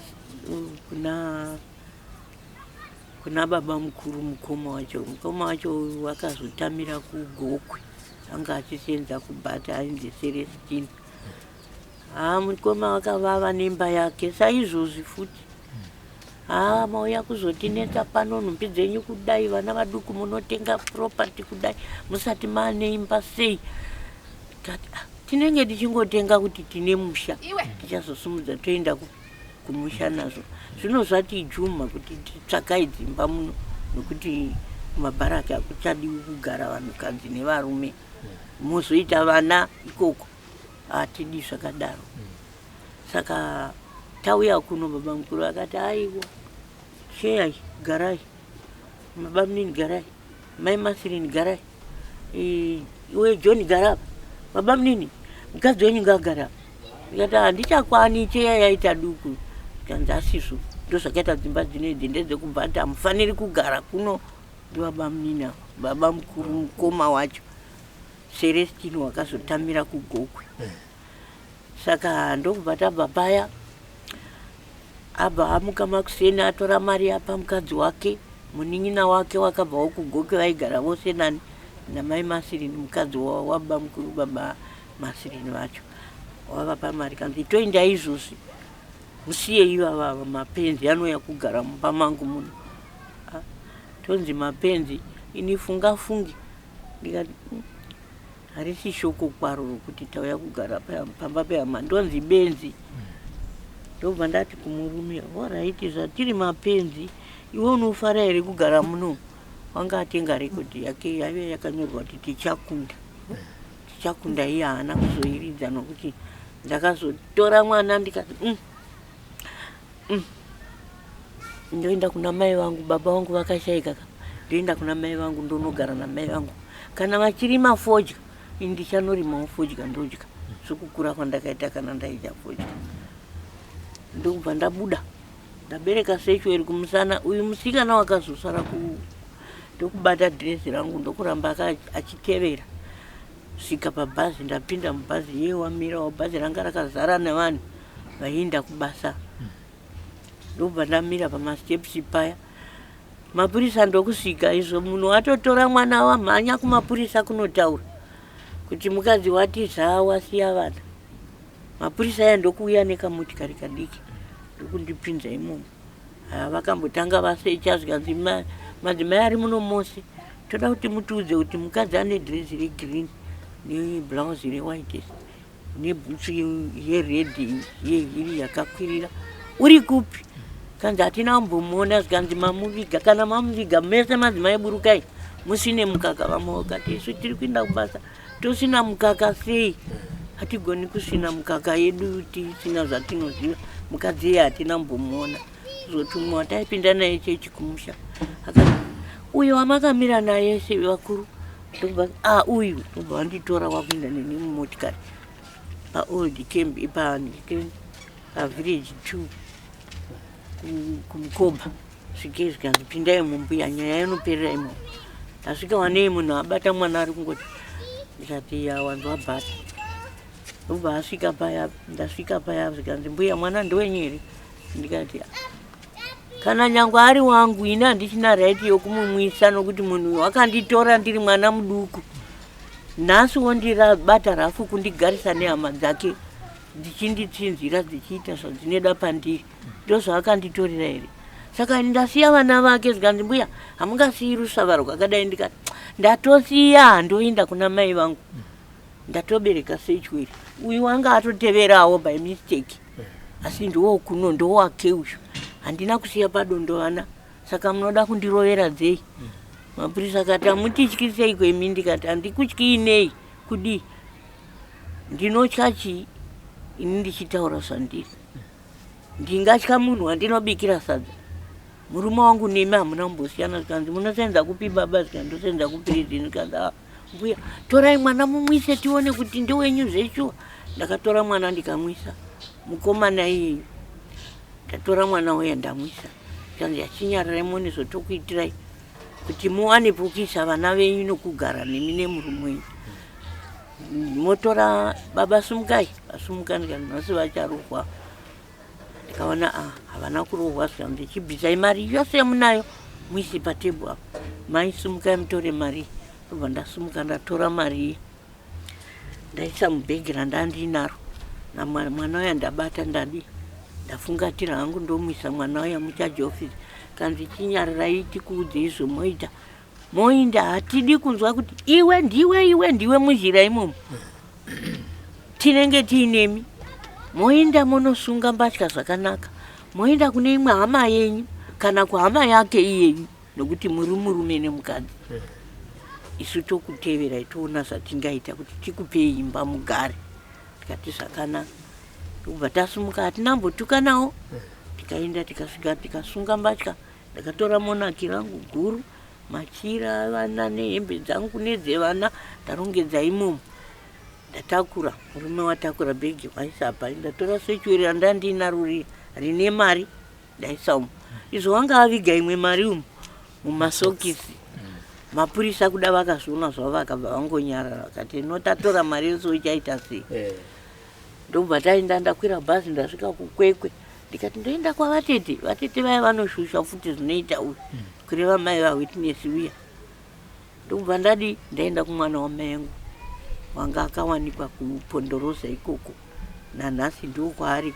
baba mukuru, mukoma wacho. Mukoma wacho wakazotamira kuGokwe, anga achisenza kubhata, ainzi Celestine. Haa, mukoma wakavava nemba yake saizvozvi futi. Haa, mauya kuzotinetsa pano, nhumbi dzenyu kudai, vana vaduku munotenga property kudai musati maane imba sei? Tati, "Ah, tinenge tichingotenga kuti tine musha, tichazosumudza toenda kumusha nazvo. Zvino zvatijuma kuti titsvakai dzimba muno, nokuti kumabharaki hakuchadiwi kugara vanhukadzi nevarume, mozoita vana ikoko, hatidi zvakadaro." Saka tauya kuno, baba mukuru akati, "Aiwa, cheyai, garai, baba munini garai, mai Masirini garai, iwe John gara apa, baba munini mukadzi wenyu ngaagara apa." Ndikati, "Handichakwani, cheya yaita duku." Kanzi, "Asizvo, ndozvakaita dzimba dzinoidzi, ndedzekubhata, hamufaniri kugara kuno." Ndibaba munini ava, baba mukuru, mukoma wacho Celestine wakazotamira kuGokwe. Saka ndokubva tabva paya. Abva amuka makuseni, atora mari apa mukadzi wake, munin'ina wake wakabvawo kuGokwe, vaigara vose nani namai Masirini, mukadzi wababa mukuru, baba Masirini vacho. Wavapa mari, kanzi, "Toenda izvozvi, musiye ivava mapenzi anouya kugara mumba mangu muno." Ah, tonzi mapenzi, ini funga fungi, ndikati, harisi shoko kwaro rokuti tauya kugara pamba pehama ndonzi benzi." Ndobva ndati kumurume, "Alright, zvatiri mapenzi, iwe unofara here kugara muno?" Wanga atenga rekodhi yake yaive yakanyorwa kuti "Tichakunda, tichakunda." Iye haana kuzoiridza nokuti ndakazotora mwana ndikati, Ndoenda kuna mai vangu, baba vangu vakashaika ka. Ndoenda kuna mai vangu, ndonogara namai vangu. Kana vachirima fodya, ini ndichanorimawo fodya, ndodya sokukura kwandakaita kana ndaidya fodya." Ndokubva ndabuda ndabereka satchel kumusana. Uyu musikana wakazosara ku ndokubata dhirezi rangu, ndokuramba achitevera svika pabhazi. Ndapinda mubhazi, iye wamirawo. Bhazi ranga rakazara nevanhu vaienda kubasa. Ndobva ndamira pamasteps paya, mapurisa ndokusvika. Izvo munhu watotora mwana wamhanya kumapurisa kunotaura kuti mukadzi watiza, wasiya vana. Mapurisa aya ndokuuya nekamotikari kadiki, ndokundipinza imomo. Aya vakambotanga vasecha, zvikanzi, "Madzimai ari muno mose, toda kuti mutiudze kuti mukadzi ane dhirezi regreen neblouse rewhite nebhutsu yered yehiri yakakwirira uri kupi?" Kanzi, "Hatina kumbomuona." Zvikanzi, "Mamuviga? Kana mamuviga, mese madzimai burukai musine mukaka." Vamwe vakati, "Isu tiri kuenda kubasa, tosina mukaka sei? Hatigoni kusvina mukaka yedu tisina zvatinoziva. Mukadzi iye hatina kumbomuona." Zotumwa wataipinda naye chechi kumusha akati, "Uyo wamakamira naye se vakuru." Ndobva, "A, uyu." Ndobva vanditora, wakuenda neni mumotikari paold camp, pavillage two kuMukoba. Svikei, zvikanzi, "Pindai mumbuya, nyaya inoperera imomo." Ndasvika, wanei munhu abata mwana ari kungoti. Ndikati, "Ya, wanzwa bhata." Ndobva asvika paya, ndasvika paya, zvikanzi, "Mbuya, mwana ndewenyu here?" Ndikati, "Kana nyangwe ari wangu, ini handichina right yokumumwisa, nokuti munhu uyu wakanditora ndiri mwana muduku. Nhasi wondirabata rafu kundigarisa nehama dzake dzichinditsinzira, dzichiita zvadzinoda pandiri. Ndozvaakanditorera here? Saka ini ndasiya vana vake." Zvikanzi, "Mbuya, hamungasiyi rusvava rwakadai." Ndikati, "Ndatosiya, handoenda kuna mai vangu, ndatobereka satchel. Uyu wanga atoteverawo by mistake, asi ndiwo kuno, ndowake uyu. Handina kusiya padondo vana, saka munoda kundirovera dzei?" Mapurisa akati hamutityiseiko imi ndikati handikutyii nei kudii ndinotya chii ini ndichitaura zvandiri ndingatya munhu wandinobikira sadza murume wangu nemi hamuna kumbosiyana zvikanzi munosenza kupi baba zvikanzi ndosenza kupirizini zvikanzi ah, mbuya torai mwana mumwise tione kuti ndewenyu zveshuwa ndakatora mwana ndikamwisa mukomana iyeyu ndatora mwana uya ndamwisa zvikanzi achinyararai muone zvotokuitirai kuti muwane pokuisa vana venyu nokugara nemi nemurume wenyu motora baba sumukai vasumuka ndikati nhasi vacharohwa ndikaona ah, havana kurohwa zvikanzi chibvisai mari yose yamunayo muise patebhu apo mai sumukai mutore mari ndobva ndasumuka ndatora mari iya ndaisa mubhegi randandinaro namwana uya ndabata ndadi ndafungatira hangu ndomuisa mwana uya muchaji office kanzi chinyarirai tikuudzei zvomoita moinda hatidi kunzwa kuti iwe ndiwe iwe ndiwe muzhira imomo tinenge tiinemi moinda monosunga mbatya zvakanaka moinda kune imwe hama yenyu kana kuhama yake iyeyu nokuti muri murume nemukadzi isu tokuteverai toona zvatingaita kuti tikupei imba mugare tikati zvakanaka ndokubva tasumuka hatina mbotukanawo tikaenda tikasvika tikasunga mbatya ndakatora monaki rangu guru machira avana nehembe dzangu nedzevana ndarongedza imomo ndatakura murume watakura bhegi waisa apa ndatora sechueri randandinaro riya rine mari ndaisa umu izvo wanga aviga imwe mari umu mumasokisi mapurisa kuda vakazviona zvavo vakabva vangonyarara vakati no tatora mari yose uchaita sei eh. ndobva taenda ndakwira bhazi ndasvika kukwekwe ndikati ndoenda kwavatete vatete vaya vanoshusha futi zvinoita uyu hmm. kureva mai vawitness uya ndobva ndadi ndaenda kumwana wamai angu wanga akawanikwa kupondoroza ikoko nanhasi ndokwaari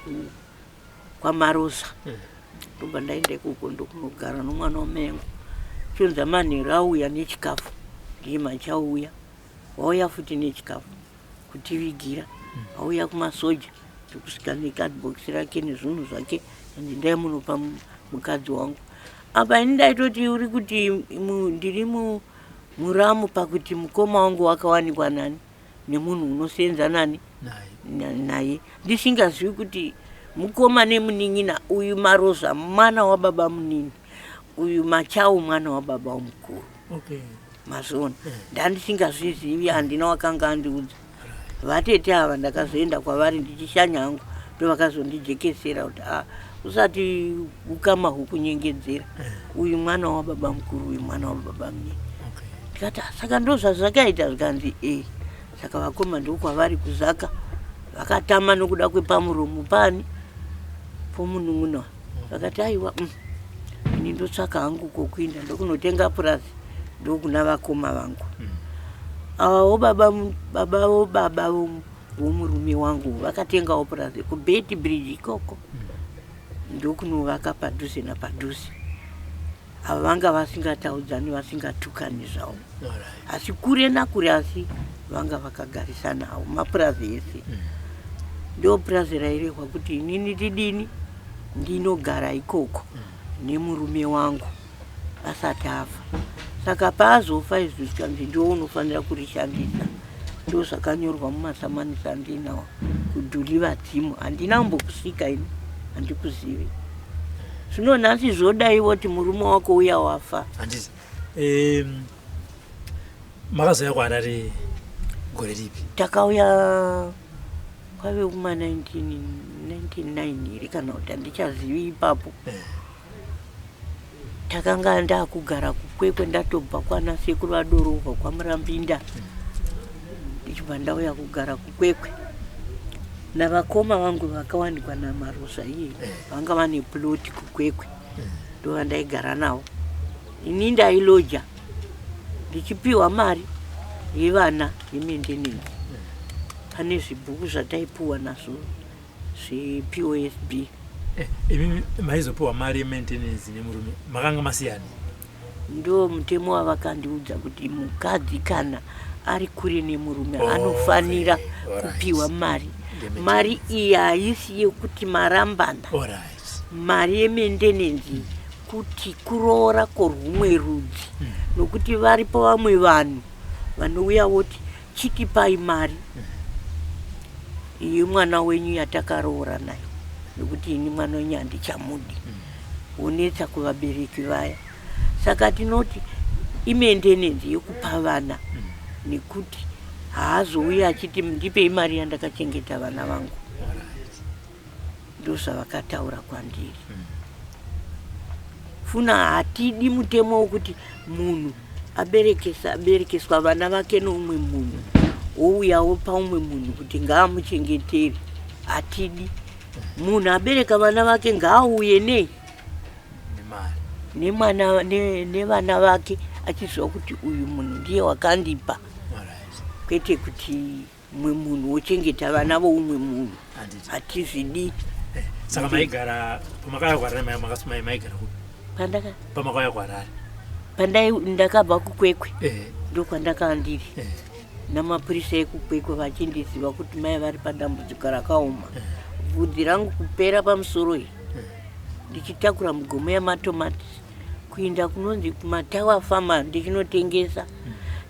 kwamarosa hmm. ndobva ndaenda ikoko ndokunogara nomwana wamai angu chonza manheru auya nechikafu ndiye machauya wauya futi nechikafu kutivigira auya kumasoja ndokusvika necardbox rake nezvinhu zvake and ndai munopa mukadzi wangu apa ini ndaitoti uri kuti ndiri muramu pakuti mukoma wangu wakawanikwa nani nemunhu unosenza nani naye ndisingazivi kuti mukoma nemunin'ina uyu maroza mwana wababa munini uyu machau mwana wababa mukuru okay. Mazviona eh. Ndandisingazvizivi handina wakanga andiudza vatete ava ndakazoenda kwavari ndichishanya hangu ndovakazondijekesera kuti a ah, usati ukama hwekunyengedzera eh. Uyu mwana wababa mukuru uyu mwana wababa munini ndikati ah, saka ndozvazvakaita zvikanzi e eh. Saka vakoma ndokwavari kuzaka vakatama nokuda kwepamuromo pani pomunun'una vakati aiwa mm, ini ndotsvaka hangu kokuinda ndokunotenga purazi ndokuna vakoma vangu mm. Avawo baba babavo baba vomurume wangu vakatengawo purazi kubeti bridge ikoko mm. Ndokunovaka padhuze napadhuze ava vanga vasingataudzani vasingatukani zvavo asi kure nakure asi vanga vakagarisana avo mapurazi ese mm. Ndo purazi rairehwa kuti inini tidini ndinogara ikoko mm. Nemurume wangu asati afa saka paazofa izvi zvikanzi ndiwo unofanira kurishandisa ndo zvakanyorwa mumasamanisi andinawo kudhuli vadzimu handina kumbokusvika ini handikuzivi zvino nhasi zvodai voti murume wako uya wafa handiti makazouya kuharare gore ripi takauya kwave kuma 1999 here kana kuti handichazivi ipapo eh. Takanga ndakugara kukwekwe ndatobva kwana sekuru vadorovha kwamurambinda ndichibva ndauya kugara kukwekwe navakoma vangu vakawanikwa namarosa iye vanga vane ploti kukwekwe ndovandaigara navo ini ndailoja ndichipiwa mari yevana yemaintenance pane zvibhuku zvataipuwa nazvo zvePOSB. Eh, imi maizopiwa mari yemaintenance nemurume makanga masiyani? Ndo mutemo wavakandiudza kuti mukadzi kana ari kure nemurume oh, anofanira okay. kupiwa mari mari iyi haisi yekuti marambana right. Mari yemaintenance. Kuti kuroora kworwumwe rudzi nokuti varipo vamwe vanhu vanouya voti chitipai mari yemwana wenyu yatakaroora nayo nokuti ini mwana wenyu handichamudi, wonetsa kuvabereki vaya. Saka tinoti imendenenzi yekupa vana nekuti haazouyi achiti ndipei mari yandakachengeta vana vangu. Ndozvavakataura kwandiri. Funa hatidi mutemo wokuti munhu aberekesa aberekeswa vana vake noumwe munhu wouyawo paumwe munhu kuti ngaamuchengetere. Hatidi. Munhu abereka vana vake ngaauye nei nemwana nevana vake achiziva kuti uyu munhu ndiye wakandipa, kwete kuti mumwe munhu wochengeta vana voumwe munhu. Hatizvidi. Saka maigara pamakauya kuHarare, maigara kupi? Pandaka Pamakauya kuHarare. Pandai ndakabva kuKwekwe, ndokwandakanga ndiri namapurisa ekuKwekwe vachindiziva kuti mai vari padambudziko rakaoma, bvudzi rangu kupera pamusoro iyi, ndichitakura mugomo yamatomatisi kuinda kunonzi kumaTower Farm ndichinotengesa.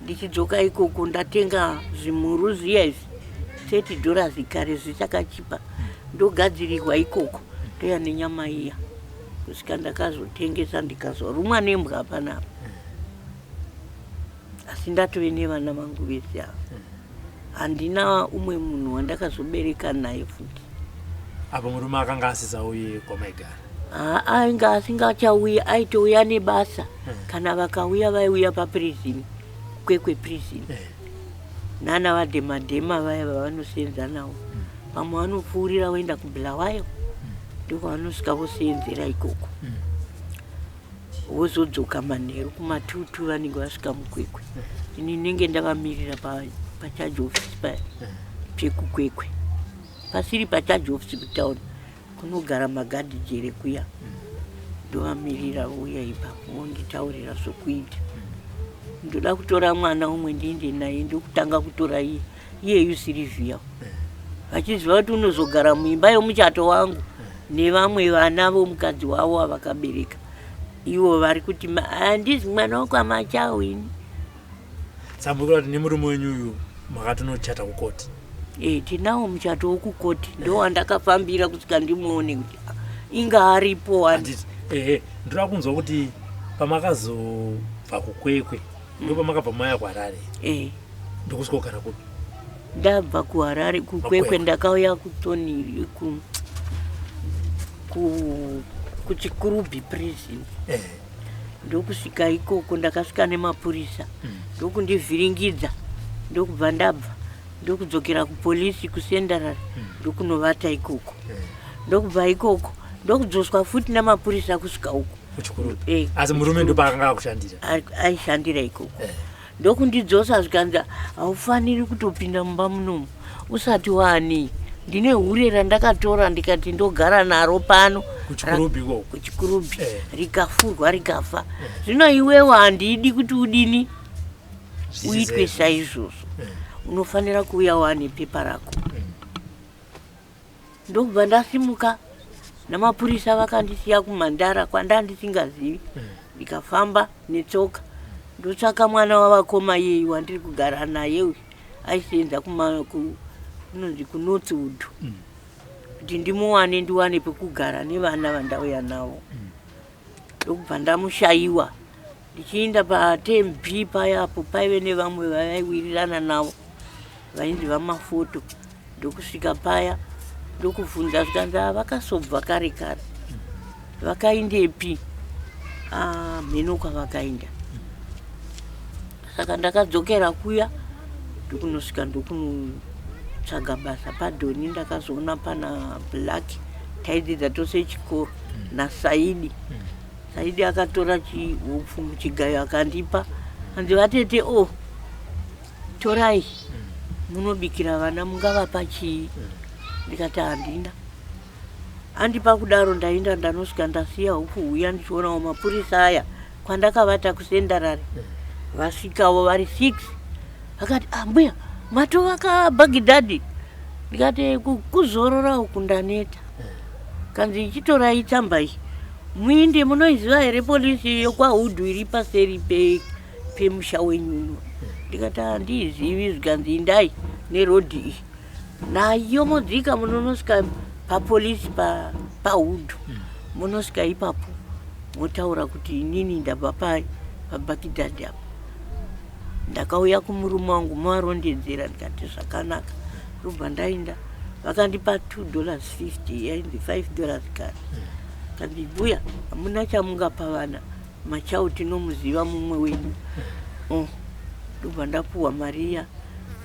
Ndichidzoka ikoko ndatenga zvimuru zviya izvi, $30 kare zvichakachipa, ndogadzirirwa ikoko, ndoya nenyama iya kusvika ndakazotengesa ndikazorumwa nembwa panapa. Asi ndatove nevana vangu vese ava, handina umwe munhu wandakazobereka naye futi. Apo murume akanga asisauyi kwamaigara? Haa, ainge asingachauyi, aitouya nebasa. Kana vakauya vaiuya paprison, Kwekwe Prison, nana vadhemadhema vaya vavanosenza navo. Vamwe vanopfuurira voenda kuBulawayo, ndokwavanosvika vosenzera ikoko, vozodzoka manheru kumatutu vanenge vasvika muKwekwe. Ini ndinenge ndavamirira pacharge office paya pekuKwekwe, pasiri pacharge office, kutaura kunogara magadhi jere kuya. Ndovamirira vouya ipapo vonditaurira zvokuita. Ndoda kutora mwana umwe ndiinde naye, ndokutanga kutora iye iyeyu Sirivhiya, vachiziva kuti unozogara muimba yomuchato wangu nevamwe vana vomukadzi wavo avakabereka. Ivo vari kuti, "Handizi mwana wokwaMachau ini." Saka muri kuti nemurume wenyu uyu makatonochata kukoti? E, tinawo muchato wokukoti, ndo wandakafambira kusvika ndimuone kuti ah, inga aripo wani. Handiti ehe, ndoda kunzwa kuti pamakazobva kuKwekwe, ndo pamakabva maya kuHarare? E. Ndokusvika kugara kupi? Ndabva kuHarare, kuKwekwe. Makwekwe. Ndakauya kuToni ku kuChikurubi Prison. Ndokusvika ikoko, ndakasvika nemapurisa ndokundivhiringidza, ndokubva ndabva, ndokudzokera kupolisi kuCentral, ndokunovata ikoko. Ndokubva ikoko ndokudzoswa futi namapurisa kusvika uko. KuChikurubi? Eh. Asi murume ndopaakanga akushandira? Aishandira ikoko. Ndokundidzosa, zvikanzi haufaniri kutopinda mumba munomu usati waani. Ndine hure randakatora ndikati ndogara naro pano. KuChikurubi ikoko? KuChikurubi. Rikafurwa rikafa. Zvino iwewo handidi kuti udini, uitwe saizvozvo. Unofanira kuuya wane pepa rako. Ndokubva ndasimuka namapurisa, vakandisiya kuMandara kwanda ndisingazivi. Ndikafamba netsoka ndotsvaka mwana wavakoma iyeyu wandiri kugara naye uyu, aisenza kunonzi kuNorthwood, kuti ndimuwane, ndiwane pekugara nevana vandauya navo. Ndokubva ndamushayiwa. Ndichiinda paTMB payapo paive nevamwe vavaiwirirana navo vainzi vaMafoto. Ndokusvika paya ndokubvunza, zvikanzi, "Ah, vakasobva kare kare." Vakaindepi? "Ah, mheno kwavakainda." Saka ndakadzokera kuya, ndokunosvika ndokunotsvaga basa paDhoni. Ndakazoona pana Black, taidzidza tose chikoro naSaidi. Saidi akatora chihupfu muchigayo akandipa, anzi, "Vatete, o torai munobikira vana, mungavapa chii?" Ndikati handina. Andipa kudaro ndaenda, ndanosvika ndasiya hupfu huya, ndichionawo mapurisa aya kwandakavata kuCentral vasvikawo vari 6. Vakati, "Ah, mbuya, matovaka Bhagidhadhi?" Ndikati, "Kuzorora uku, ndaneta." Kanzi, "Ichitorai tsamba iyi." Muinde munoiziva here polisi yokwaHudhu iri paseri pemusha wenyu uno? Ndikati handiizivi. Zvikanzi indai nerodhi iyi nayo modzika munonosvika papolisi paHudhu, munosvika ipapo motaura kuti inini ndabva paBhagidhadhi apa, ndakauya kumurume wangu, movarondedzera. Ndikati zvakanaka. Ndobva ndaenda, vakandipa $2.50, yainzi $5 kare. Kanzi mbuya, hamuna chamungapa vana machau, tinomuziva mumwe wenyu. Oh, ndobva ndapuhwa mari iya.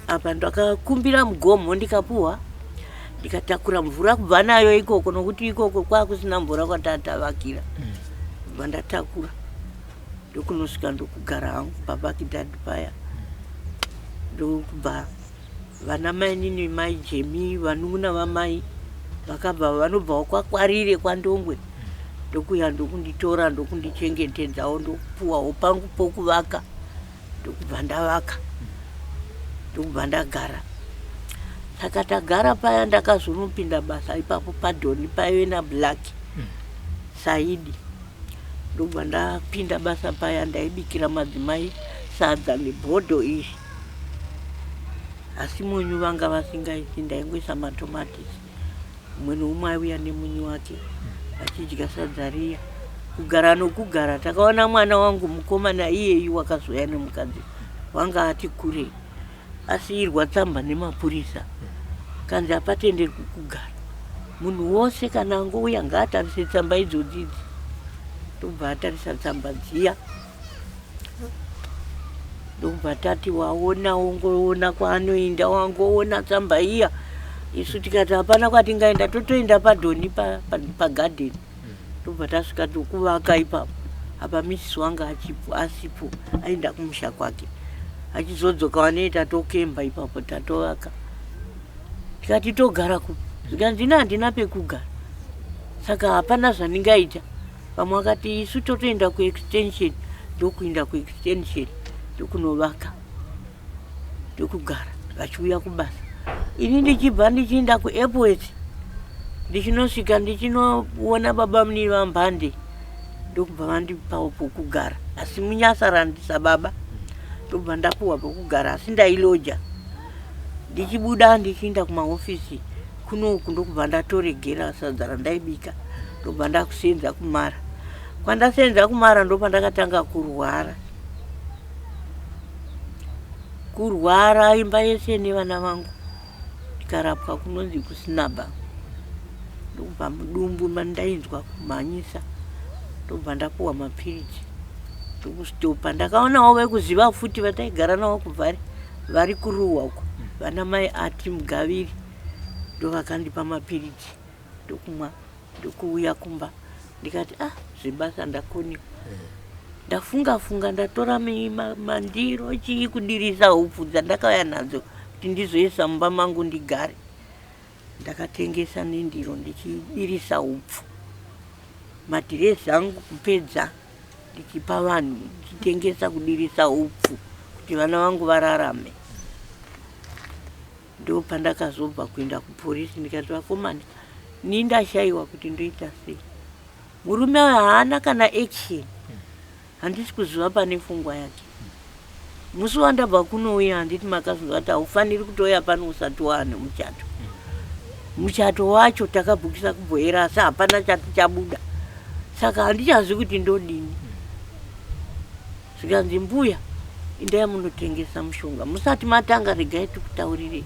Apa ndakakumbira mugomo, ndikapuhwa, ndikatakura mvura kubva nayo ikoko, nokuti ikoko kwakusina mvura kwatatavakira. Bva ndatakura, ndokunosvika, ndokugara hangu paBhagidhadhi paya. Ndokubva vana mainini, mai Jemi, vanun'una vamai vakabva, vanobvawo kwaKwarire kwaNdongwe, ndokuya ndokunditora, ndokundichengetedzawo, ndokupuwawo pangu pokuvaka. Ndokubva ndavaka, ndokubva ndagara. Saka tagara paya, ndakazonopinda basa ipapo paDhoni paive naBlack Saidi. Ndobva ndapinda basa paya, ndaibikira madzimai sadza nebhodho izvi, asi munyu vanga vasingaisi, ndaingoisa matomatisi. Umwe neumwe aiuya nemunyu wake, vachidya sadza riya. Kugara nokugara, takaona mwana wangu mukomana iyeyu wakazoya nemukadzi wanga ati kurei, asiyirwa tsamba nemapurisa, kanzi hapatenderwi kugara munhu wose, kana angouya ngaatarise tsamba idzodzi idzi. Ndobva atarisa tsamba dziya, ndobva tati waona, wongoona kwaanoinda, wangoona tsamba iya. Isu tikati hapana kwatingaenda, totoenda paDhoni pagadheni. Ndobva tasvika, tokuvaka ipapo. Apa misisi wanga achipo, asipo, aenda kumusha kwake, achizodzoka vanoita tokemba ipapo. Tatovaka, tikati togara kupi? Zvikanzi ina handina pekugara, saka hapana zvandingaita. Vamwe vakati isu totoenda kuextension. Ndokuenda kuextension, ndokunovaka, ndokugara, vachiuya kubasa. Ini ndichibva ndichienda kuAirport, ndichinosvika, ndichinoona baba munini vaMbande, ndokubva vandipawo pokugara, asi munyasarandisa baba. Ndobva ndapuwa pokugara, asi ndailoja. Ndichibuda ndichienda kumahofisi kunoku, ndokubva ndatoregera sadza randaibika, ndobva ndakusenza kumara. Kwandasenza kumara, ndopandakatanga kurwara, kurwara imba yese nevana vangu, tikarapwa kunonzi kuSinaba. Ndobva mudumbu mandainzwa kumhanyisa, ndobva ndapuwa mapiritsi, ndokustopa. Ndakaonawo vekuziva futi vataigara navo kubva vari kuruwa uko, vana mai ati Mugaviri, ndovakandipa mapiritsi, ndokumwa, ndokuuya kumba. Ndikati ah, zvebasa ndakoniwa. Ndafunga funga, ndatora mandiro chii kudirisa hupfu dzandakauya nadzo kuti ndizoisa mumba mangu ndigare. Ndakatengesa nendiro ndichidirisa hupfu, madhirezi angu kupedza ndichipa vanhu, ndichitengesa kudirisa hupfu kuti vana vangu vararame. Ndo pandakazobva kuenda kuporisi, ndikati vakomana, ni ndashayiwa kuti ndoita sei, murume uyu haana kana action, handisi kuziva pane pfungwa yake. Musi wandabva kunouya, handiti makazonzwa kuti haufaniri kutouya pano usati waane muchato? Muchato wacho takabhukisa kubhoera, asi hapana chati chabuda, saka handichazivi kuti ndodini. Zvikanzi mbuya, indai munotengesa mushonga, musati matanga regai tikutaurirei.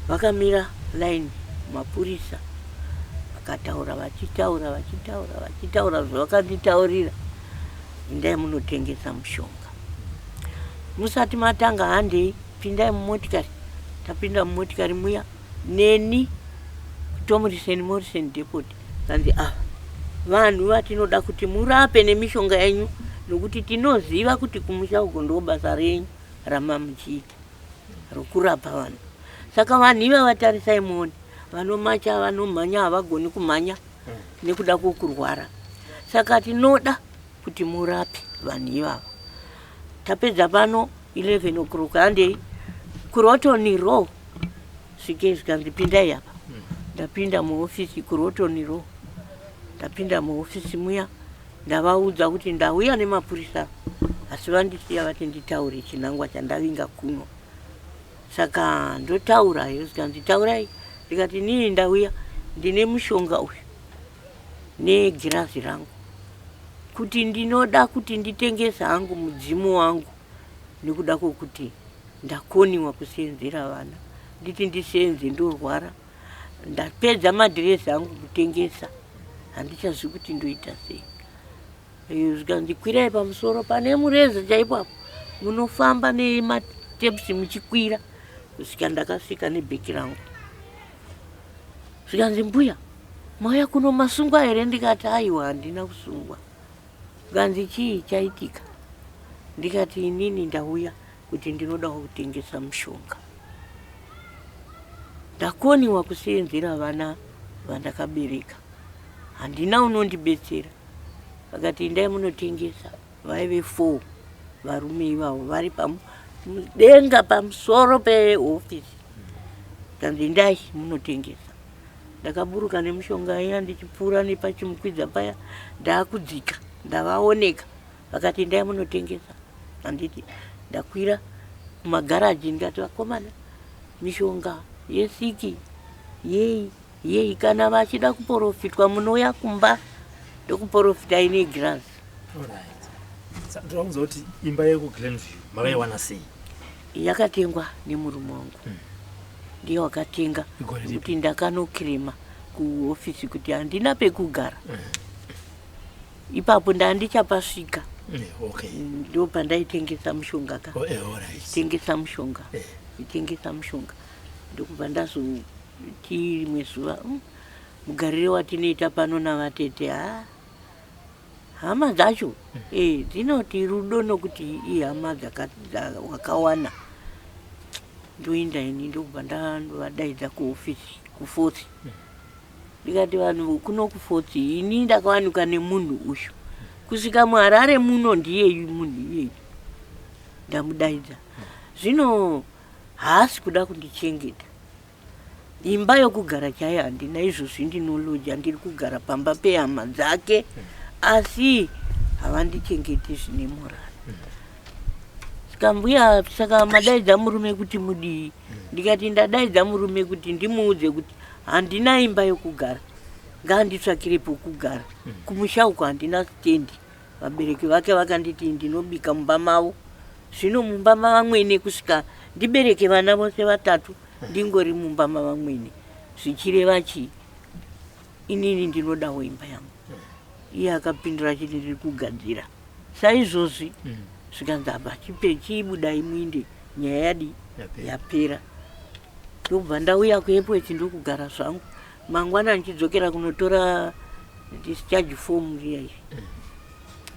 Vakamira line mapurisa, vakataura, vachitaura, vachitaura, vachitaura zvavakanditaurira. Indai munotengesa mushonga, musati matanga, handei, pindai mumotikari. Tapinda mumotikari muya neni kuTomrisen Morrison Depot, kanzi ava vanhu vatinoda kuti murape nemishonga yenyu, nokuti tinoziva kuti kumusha uko ndo basa renyu ramamuchiita rokurapa vanhu. Saka vanhu ivava tarisai muone, vanomacha, vanomhanya, havagoni kumhanya nekuda kwokurwara, saka tinoda kuti murape vanhu ivava. Tapedza pano 11 o'clock, handei kuRotten Row. Svikei, zvikanzi pindai apa. Ndapinda muofisi kuRotten Row. Ndapinda muhofisi muya ndavaudza kuti ndauya nemapurisa asi vandisiya vati nditaure chinangwa chandavinga kuno. Saka ndotaura here zvikanzi taurai ndikati inini ndauya ndine mushonga uyu negirazi rangu kuti ndinoda kuti nditengese hangu mudzimu wangu nekuda kwokuti ndakoniwa kuseenzera vana nditi ndiseenze ndorwara ndapedza madhirezi angu kutengesa handichazivi kuti ndoita sei zvikanzi kwirai pamusoro pane mureza chaipo apo munofamba nematepusi muchikwira kusvika ndakasvika nebheki rangu zvikanzi mbuya mauya kuno masungwa here ndikati aiwa handina kusungwa zvikanzi chii chaitika ndikati inini ndauya kuti ndinodawo kutengesa mushonga ndakoniwa kuseenzera vana vandakabereka handina unondibetsera vakati indai munotengesa vaive four varume ivavo vari pamudenga pamusoro pehofisi kanzi indai munotengesa ndakaburuka nemushonga iya ndichipfuura nepachimukwidza paya ndakudzika ndavaoneka vakati indai munotengesa handiti ndakwira kumagaraji ndikati vakomana mishonga yesiki yei Yei kana vachida kuporofitwa munouya kumba ndokuporofitai negirazi. Alright. Saka ndoda kunzwa kuti imba yekuGlenview makaiwana sei? Yakatengwa nemurume wangu. Ndiye wakatenga Igore ripi? kuti ndakanokirema kuhofisi kuti handina pekugara. Ipapo ndandichapasvika. Okay. Ndo pandaitengesa mushonga ka. Oh, alright. Tengesa mushonga. Tengesa mushonga. Ndokubva ndazo Ti rimwe zuva mugarire watinoita pano navatete ha hama dzacho eh, dzinoti rudo nokuti ihama wakawana ndoinda ini ndokubva ndavadaidza kuhofisi kufosi ndikati vanhu kuno kufosi ini ndakawanikwa nemunhu uyu kusvika muharare muno ndiyeyu munhu iyeyu ndamudaidza zvino haasi kuda kundichengeta Imba yokugara chaiyo handina izvozvi ndinoloja ndiri kugara pamba pehama dzake asi havandichengeti zvine morari. Saka mbuya saka madaidza murume kuti mudii? Ndikati ndadaidza murume kuti ndimuudze kuti handina imba yokugara ngaanditsvakire pokugara. Kumusha uko handina stendi. Vabereki vake vakanditi ndinobika mumba mavo. Zvino mumba mavamwene kusvika ndibereke vana vose vatatu ndingori mumba mavamwene zvichireva chii? Inini ndinodawo imba yangu. Iye akapindura achiti ndiri kugadzira saizvozvi. Zvikanzi apa chipe chiibudai muinde nyaya yadii yapera. Ndokubva ndauya kuEpworth ndokugara zvangu. Mangwana ndichidzokera kunotora discharge form riya iri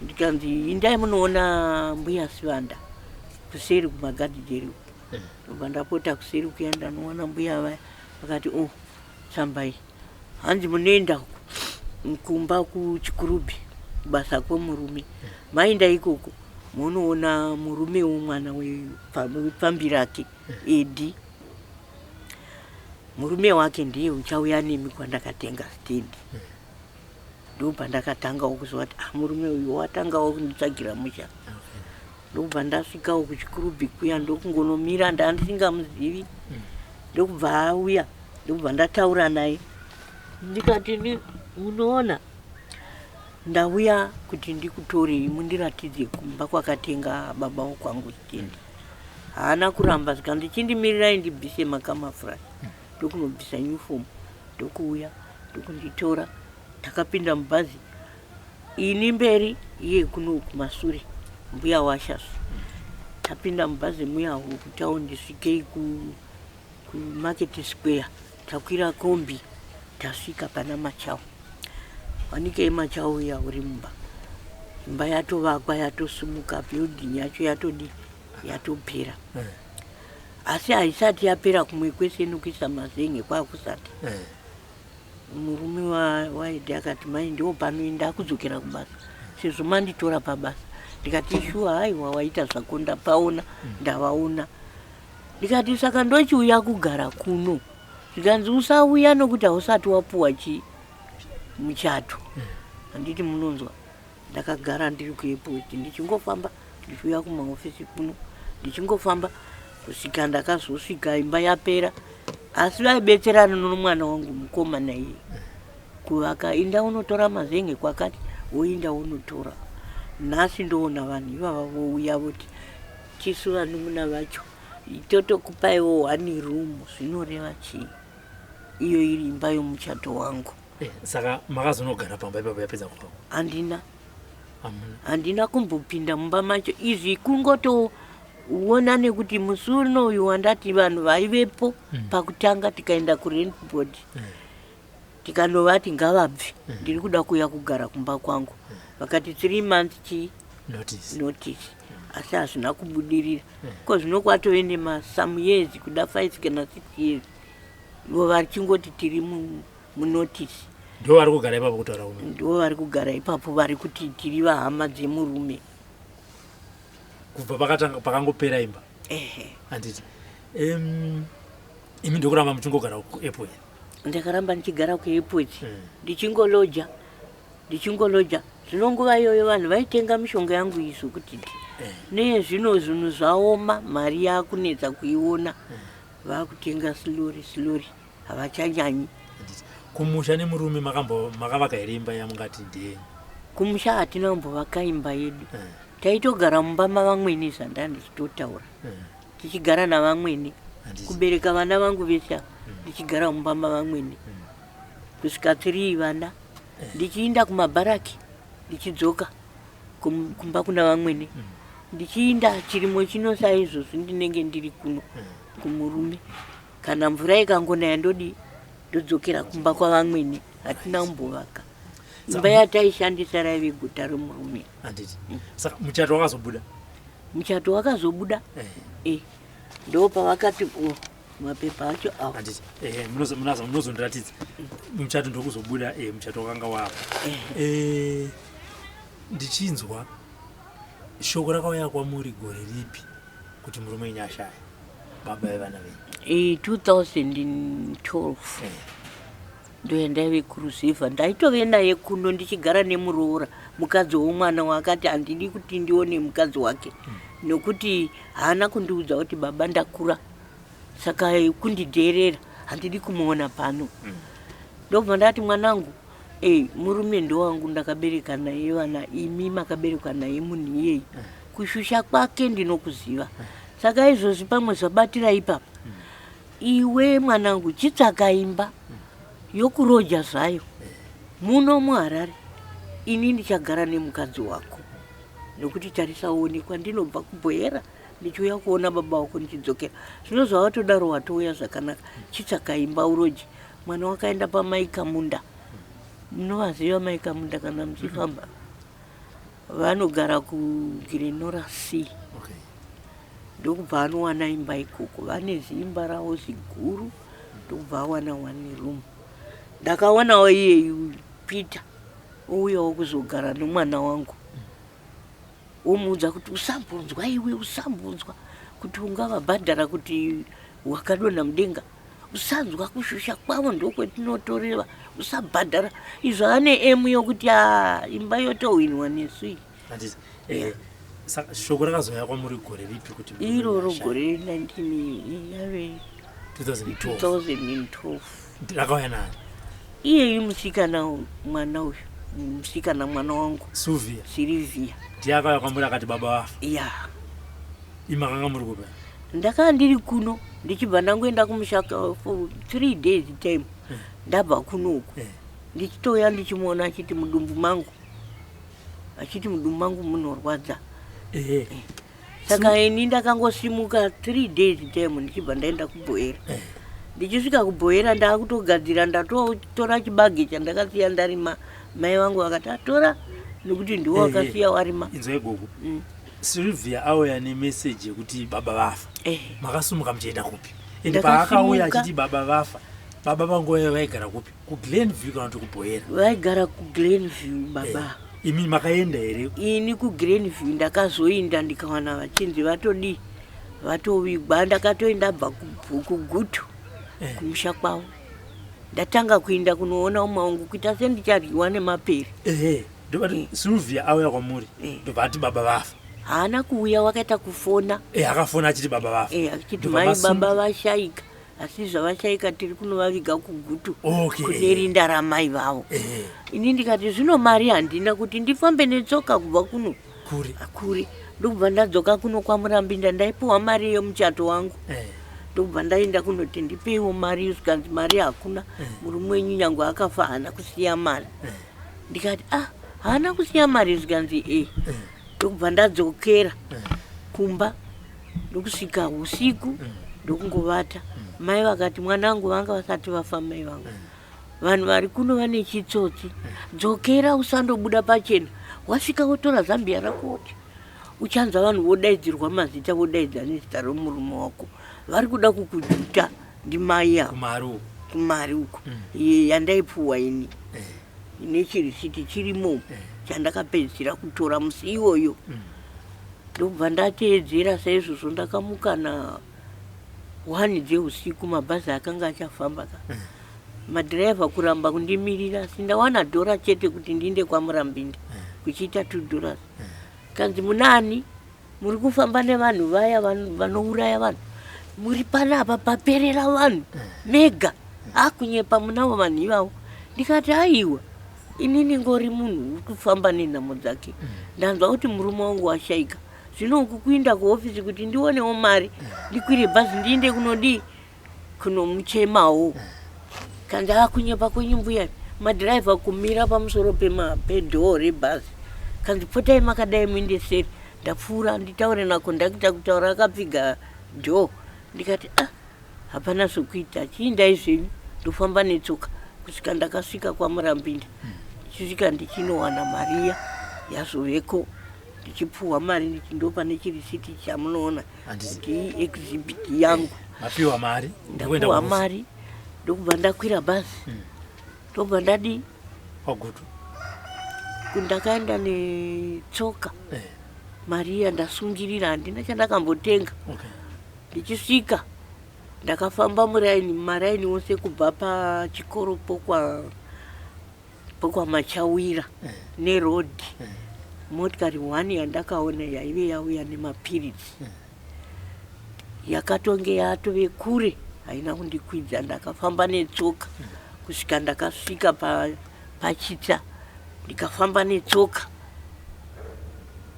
ndikanzi indai munoona mbuya Sivanda kuseri kumagadhijeri uko. Ndobva ndapota kuseri kuya ndanowana mbuya vaya vakati oh tsamba iyi hanzi munoenda uko kumba kuchikurubhi kubasa kwemurume maenda ikoko munoona murume womwana wepfambi rake Edi murume wake ndiye uchauya nemi kwandakatenga stendi ndopandakatangawo kuziva kuti ah, murume uyu watangawo kunditsvagira musha ndokubva ndasvikawo kuchikurubhi kuya ndokungonomira ndandisingamuzivi ndokubva auya ndokubva ndataura naye ndikati munoona ndauya kuti ndikutorei mundiratidze kumba kwakatenga baba wokwangu stendi Haana kuramba zvikanzi chindimirirai ndibvise makamafurashi ndokunobvisa uniform ndokuuya ndokunditora takapinda mubhazi ini mberi iye kuno kumasure mbuya washas tapinda mubhazi muya kutaundi svikei kumarket square takwira kombi tasvika pana Machau wanikei Machau uya uri mumba imba yatovakwa yatosimuka building yacho yatodii yatopera eh. Asi haisati yapera kumwe kwese nokuisa mazenge kwakusati eh. Murume waEdhi akati mai ndiwo panoenda akudzokera kubasa sezvo manditora pabasa ndikati shuwa haiwa waita zvako ndapaona ndavaona ndikati saka ndochiuya kugara kuno zvikanzi usauya nokuti hausati wapuwa chii muchato. Handiti munonzwa, ndakagara ndiri kuairport ndichingofamba ndichiuya kumahofisi kuno, ndichingofamba kusvika ndakazosvika imba yapera. Asi vaibetserana nomwana wangu mukomana iye kuvaka. Inda unotora mazenge kwakati, woinda unotora. Nhasi ndoona vanhu ivava vouya voti tisu vanun'una vacho totokupaiwo one room. Zvinoreva chii iyo iri imba yomuchato wangu? Saka makazonogara pamba ipapo yapedza kuvakwa? Handina. Hamuna? Handina kumbopinda mumba macho. Izvi kungotoona nekuti musi unoyu wandati vanhu vaivepo pakutanga, tikaenda kurent board, tikanovati ngavabve, ndiri kuda kuuya kugara kumba kwangu. Vakati 3 months chii? Notice. Notice. Asi hazvina kubudirira. Ko zvino kwatove nemasome years, kuda 5 kana 6 years, ivo vachingoti tiri munotice. Ndo vari kugara ipapo kutaura uno? Ndo vari kugara ipapo, vari kuti tiri vahama dzemurume. Kubva pakatanga pakangopera imba? Ehe. Handiti. Imi ndokuramba muchingogara kuairport? Ndakaramba ndichigara kuairport, ndichingoloja, ndichingoloja. Zvino nguva iyoyo vanhu vaitenga mishonga yangu iyi zvokuti nezvino zvinhu zvaoma, mari yakunetsa kuiona, vakutenga slowly slowly, havachanyanyi. Handiti. Kumusha nemurume makambo makavaka here imba yamungati ndeyenyu? Kumusha hatina kumbovaka imba yedu. Taitogara mumba mavamwene, zvanda ndichitotaura, tichigara navamwene. Kubereka vana vangu vese ava, ndichigara mumba mavamwene kusvika 3 vana, ndichiinda kumabharaki, ndichidzoka kumba kuna vamwene, ndichiinda chirimo chino. Saizvozvi ndinenge ndiri kuno kumurume, kana mvura ikangonaya ndodii? Ndodzokera kumba kwavamwene. Hatina kumbovaka imba. Yataishandisa raive guta remurume. Handiti. Saka muchato wakazobuda? Muchato wakazobuda. Ndo pavakati, oh, mapepa acho awa. Handiti. Munozondiratidza muchato ndokuzobuda. Muchato wakanga wapo. Ndichinzwa shoko rakauya kwamuri gore ripi kuti murume wenyu ashaya, baba vevana venyu? 2012. Ndoyandaive kuruzevha, ndaitove naye kuno ndichigara nemuroora, mukadzi womwana waakati handidi kuti ndione mukadzi wake, nokuti haana kundiudza kuti baba ndakura, saka kundidheerera, handidi kumuona pano. Ndobva ndati, mwanangu, murume ndowangu, ndakabereka naye vana, imi makaberekwa naye munhu iyeyi, kushusha kwake ndinokuziva. Saka izvozvi pamwe zvabatira ipapa. Iwe mwanangu, chitsvaka imba yokuroja zvayo muno muHarare, ini ndichagara nemukadzi wako, nokuti tarisa uone kwandinobva kuBhoyera ndichiuya kuona baba wako ndichidzokera. Zvino zvavatodaro, watouya zvakanaka, chitsvaka imba uroje. Mwana wakaenda pamaikamunda. Munovaziva maikamunda kana muchifamba? Vanogara kuGlen Norah C. Ndokubva anowana imba ikoko, vane ziimba ravo ziguru. Ndokubva awana one room. Ndakawanawo iyeyu Peter ouyawo kuzogara nomwana wangu, womuudza kuti usambonzwa, iwe usambonzwa kuti ungavabhadhara kuti wakadonha mudenga, usanzwa kushusha kwavo, ndokwetinotoreva, usabhadhara izvo. Ane emu yokuti a imba yotohwinwa nesu iyi. Handiti. Saka shoko rakazouya kwamuri gore ripi kuti murume Iroro ashaya? Gore 19 yave 2012. 2012. Rakauya nani? Iyeyu musikana, mwana uyu musikana, mwana wangu. Suvia? Sirivhia. Ndiye akauya kwamuri akati baba vafa? Ya. Imakanga muri kupa? Ndakanga ndiri kuno, ndichibva ndangoenda kumusha for 3 days time ndabva kunoku. Ndichitouya ndichimuona achiti mudumbu mangu, achiti mudumbu mangu munorwadza. Saka ini ndakangosimuka 3 days time, ndichibva ndaenda kuBhoera. Ndichisvika kuBhoera ndaakutogadzira, ndatotora chibage chandakasiya ndarima. Mai vangu vakati atora nekuti ndiwo wakasiya warima. Inzwai gogo. Silvia auya nemeseji yekuti baba vafa, makasumuka muchienda kupi? Ende Ndakasimuka. paakauya achiti baba vafa, baba panguva iyo vaigara kupi, kuGlenview kana kuti kuBhoera? Vaigara kuGlenview baba. Imi makaenda here? Ini kuGlenview ndakazoinda ndikawana vachinzi vatodii, vatovigwa. Ndakatoenda bva kuGutu, kumusha kwavo. Ndatanga kuinda kunoona umwe wangu kuita sendicharyiwa nemapere. Ehe, ndobati Sylvia auya kwamuri. Ndobva ati baba vafa. Haana kuuya, wakaita kufona. Eh, akafona achiti baba vafa. Eh, achiti mai baba vashaika. Asi zvavashaika tiri kunovaviga kuGutu. Kune rinda ramai vavo. Ini ndikati zvino mari handina kuti ndifambe netsoka kubva kuno. Kure. Kure. Ndokubva ndadzoka kuno kwaMurambinda ndaipiwa mari yemuchato wangu. Ndokubva ndaenda kunoti ndipeiwo mari, zvikanzi mari hakuna. Murume wenyu nyangwe akafa haana kusiya mari. Ndikati ah, haana kusiya mari, zvikanzi e. Ndokubva ndadzokera kumba ndokusvika usiku ndokungovata. Mai vakati mwanangu, vanga vasati vafa mai vangu. Vanhu vari kuno vane chitsotsi. Dzokera usandobuda pachena. Wasvika wotora zambia rako woti uchanzwa vanhu vodaidzirwa mazita, vodaidza nezita romurume wako. Vari kuda kukujuta ndimai ava. Kumari uko. Kumari uko. Yandaipuwa ini. Nechirisiti chirimo chandakapedzisira kutora musi iwoyo. Ndobva ndateedzera saizvozvo, ndakamuka na 1 dzeusiku, mabhazi akanga achafamba ka. Madhiraivha kuramba kundimirira, asi ndawana dhora chete kuti ndiinde kwaMurambinda kuchiita $2. Kanzi munani muri kufamba nevanhu vaya vanouraya vanhu, muri panapa paperera vanhu mega, akunyepa munavo vanhu ivavo. Ndikati aiwa, inini ngori munhu uri kufamba nenhamo dzake. Ndanzwa kuti murume wangu washaika, zvino uku kuinda kuhofisi kuti ndionewo mari ndikwire bhazi ndiinde kunodii kunomuchemawo. Kanzi akunyepa kwenyu mbuya. Madhiraivha kumira pamusoro pedhoo rebhazi, kanzi potai makadai muinde seri. Ndapfuura nditaure nakondakita kutaura akapfiga dhoo. Ndikati ah, hapana zvokuita, chiindai zvenyu. Ndofamba netsoka kusvika ndakasvika kwaMurambinda. Ndichisvika ndichinowana mariya yazoveko, ndichipuhwa mari, ndichindopa nechirisiti chamunoona kuti exhibit yangu. Mapiwa mari? Ndapiwa mari, ndokubva ndakwira bhazi, ndobva ndadii kwaGutu. Ndakaenda netsoka. Mari iya ndasungirira, handina chandakambotenga. Ndichisvika ndakafamba muraini, maraini ose kubva pachikoro pokwaMachawira nerodhi. Motikari 1 yandakaona yaive yauya nemapiritsi yakatonge yatove kure, haina kundikwidza. Ndakafamba netsoka kusvika ndakasvika pachitsa, ndikafamba netsoka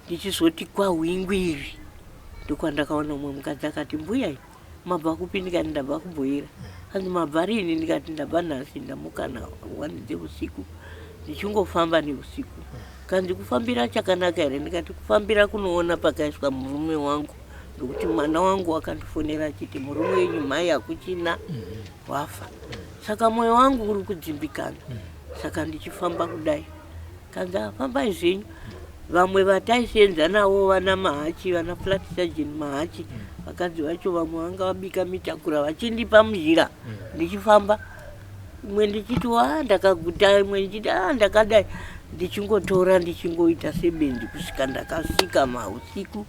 ndichizoti kwaHwingwiri, ndokwandakaona umwe mukadzi akati, mbuya mabva kupi? Ndikati ndabva kuBhoera. Anzi mabva rini? Ndikati ndabva nhasi, ndamuka na1 dzeusiku ndichingofamba neusiku. Kanzi kufambira chakanaka here? Ndikati kufambira kunoona pakaiswa murume wangu, nokuti mwana wangu wakandifonera achiti murume wenyu mhai hakuchina, wafa, saka mwoyo wangu uri kudzimbikana, saka ndichifamba kudai. Kanzi afambai zvenyu. Vamwe vataisenza navo vana Mahachi, vana flat sergeant Mahachi, vakadzi vacho vamwe vanga vabika mitakura vachindipa muzhira ndichifamba, imwe ndichiti wa ndakaguta, imwe ndichiti a ndakadai, ndichingotora ndichingoita sebenzi kusvika ndakasvika mausiku.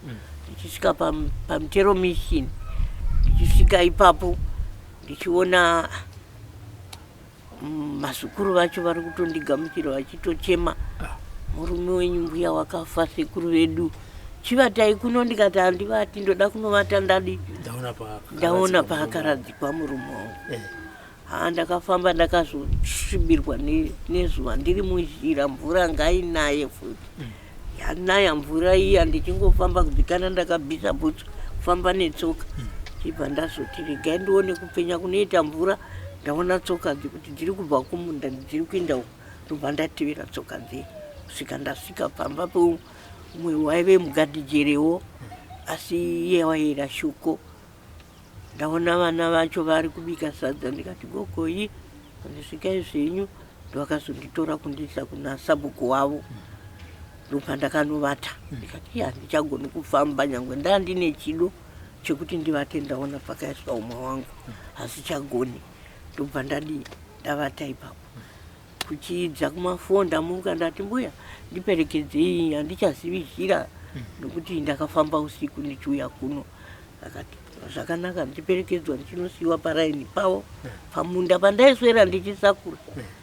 Ndichisvika paMutero Mission, ndichisvika ipapo ndichiona mazukuru vacho vari kutondigamuchira vachitochema, murume wenyu mbuya wakafa, sekuru vedu, chivatai kuno. Ndikati handivati, ndoda kunovata ndadi ndaona paakaradzikwa murume wangu. Ha, ndakafamba ndakazosvibirwa nezuva ndiri muzhira, mvura ngainaye futi. Yanaya mvura iya ndichingofamba kudzikana, ndakabvisa bhutsu kufamba netsoka. Chibva ndazoti regai ndione kupenya kunoita mvura, ndaona tsoka dzekuti dziri kubva kumunda dziri kuenda uku. Ndobva ndatevera tsoka dziye kusvika ndasvika pamba peumwe waive mugadhijerewo, asi iye waiyera shuko. Ndaona vana vacho vari kubika sadza, ndikati gogoi, ndisvikai zvenyu. Ndovakazonditora kundiisa kuna sabhuku wavo, ndopandakanovata. Ndikati iya handichagoni kufamba, nyangwe ndaa ndine chido chekuti ndivate ndaona pakaiswa umwe wangu, hasichagoni. Ndobva ndadii, ndavata ipapo. Kuchiidza kuma4 ndamuka, ndati mbuya ndiperekedzei, handichazivi zhira nokuti ndakafamba usiku ndichiuya kuno. Akati zvakanaka, ndichiperekedzwa ndichinosiyiwa paraini pavo pamunda pandaiswera ndichisakura.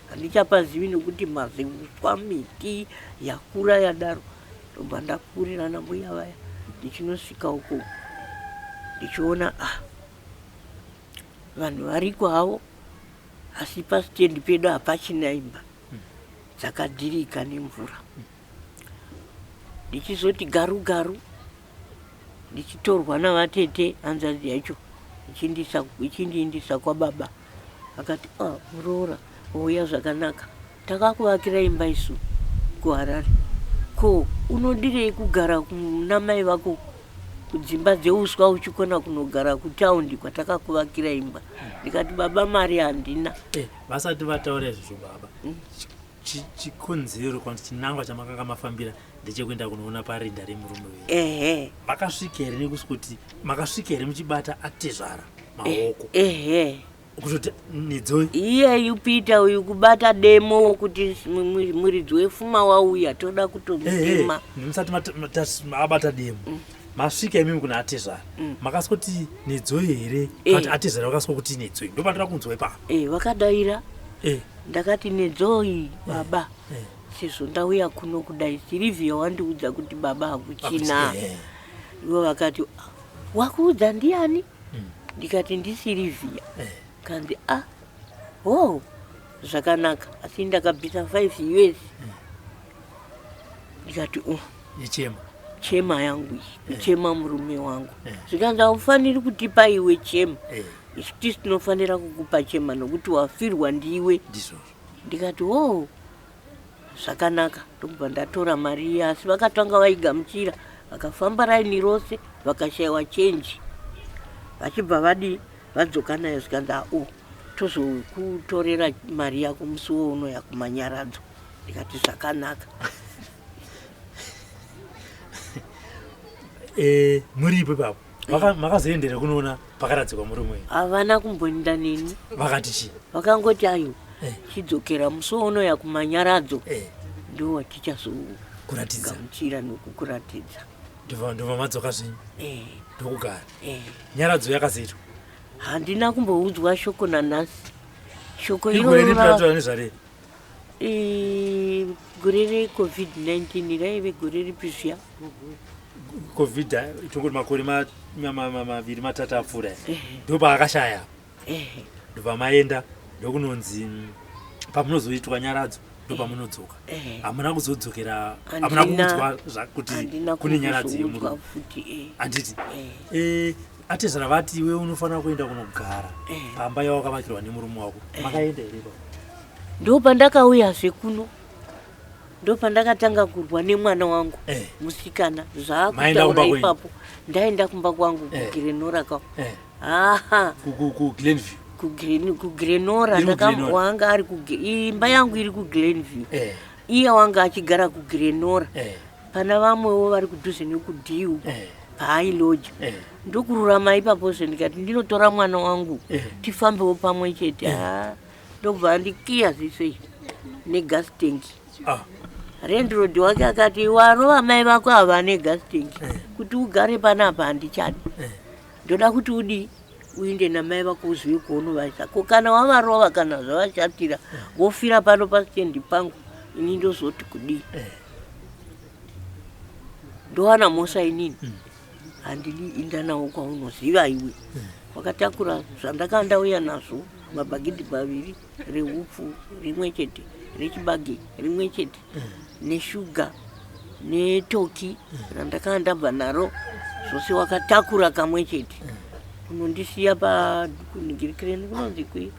Handichapazivi nokuti maziuswa miti yakura yadaro. Ndobva ndapfuurira nambuya vaya ndichinosvika uko ndichiona ah vanhu variko havo asi pasitendi pedu hapachina imba dzakadhirika nemvura. Ndichizoti garu garu ndichitorwa navatete hanzvadzi yacho ichindiindisa kwababa akati ah, muroora wauya zvakanaka takakuvakira imba isu kuharare ko unodirei kugara kuna mai vako kudzimba dzeuswa uchikona kunogara kutaundi kwatakakuvakira imba ndikati baba mari handina eh, vasati vataura izvozvo baba mm. Chikonzero kana kuti chinangwa chamakanga mafambira ndechekuenda kunoona parinda remurume wenyu. Ehe. Makasvika here nekusi kuti makasvika here muchibata atezvara maoko? Ehe. Kutoti nedzoi? Iyeyu Peter uyu kubata demo kuti muridzi wefuma wauya toda kutomutema. Musati mabata demo. Mm. Masvika imimi kuna atezvara. Mm. Makasikuti nedzoi here? Kana kuti atezvara vakasikuti nedzoi? Ndopandira kunzwa ipapo. Eh, vakadaira. Eh. Ndakati nedzoi baba eh, eh. sezvo ndauya kuno kudai Sirivhiya wandiudza kuti baba hakuchina. Eh. Ivo vakati ah, wakuudza ndiani? Mm. Ndikati ndiSirivhiya. Kanzi ah ho zvakanaka asi ndakabvisa 5 years. Mm. Ndikati oh. Yechema. Chema yangu iyi kuchema murume wangu. Zvikanzi haufaniri kutipa iwe chema. Isu tisu tinofanira kukupa chema nokuti wafirwa ndiwe. Ndizvozvo. Ndikati oh zvakanaka ndokubva ndatora mari iya asi vakatanga vaigamuchira vakafamba raini rose vakashaiwa chenji vachibva vadii vadzoka nayo zvikanzi ao tozokutorera mari yako musi wounoya kumanyaradzo ndikati zvakanaka eh, muripo ipapo makazoendera kunoona pakaradzikwa murume wenyu havana kumboenda neni vakati chii vakangoti ayo eh. chidzokera musi waunoya kumanyaradzo eh. ndo watichazogamuchira nokukuratidza ndobva madzoka zvenyu eh. ndokugara nyaradzo yakazoitwa handina kumboudzwa shoko nanhasi shoko iroro gore recovid-19 raive gore ripi zviya covid tongoti makore maviri matatu apfuura ndopaakashaya ndobva maenda ndokunonzi pamunozoitwa nyaradzo ndopamunodzoka hamuna kuzodzokera hamuna kuudzwa kuti kune nyaradzo yemurume handiti eh. Atezvara vati iwe unofanira kuenda kunogara pamba yawakavakirwa nemurume wako. Makaenda here ipapo? Ndopandakauyazve kuno ndopandakatanga kurwa nemwana wangu eh. musikana zvaakutaura ipapo ndaenda kumba kwangu eh. kugrenora ka eh. aha kuglenview kugrenora wanga ari imba yangu iri kuglenview eh. iye wanga achigara kugrenora eh. Pana vamwewo vari kudhuze nekudiu eh. paailoja eh. ndokururama ipapozve ndikati ndinotora mwana wangu eh. tifambewo pamwe chete eh. ah, ndobva andikiya ziso iri negas tank ah. Landlord wake akati warova mai vako ava negas tank eh. kuti ugare panapa handichadi eh. ndoda kuti udii uinde namai vako uzive kwaunovaisa ko kana wavarova kana zvavashatira vofira pano pasitendi pangu ini ndozoti kudii eh. ndowana mhosva inini hmm. handidi inda nawo kwaunoziva iwe hmm. wakatakura zvandakanga ndauya nazvo mabhagidhi maviri rehupfu rimwe chete rechibage rimwe chete hmm. neshuga netoki randakanga ndabva naro zvose wakatakura kamwe chete unondisiya pakunhingirikireni kunonzi kui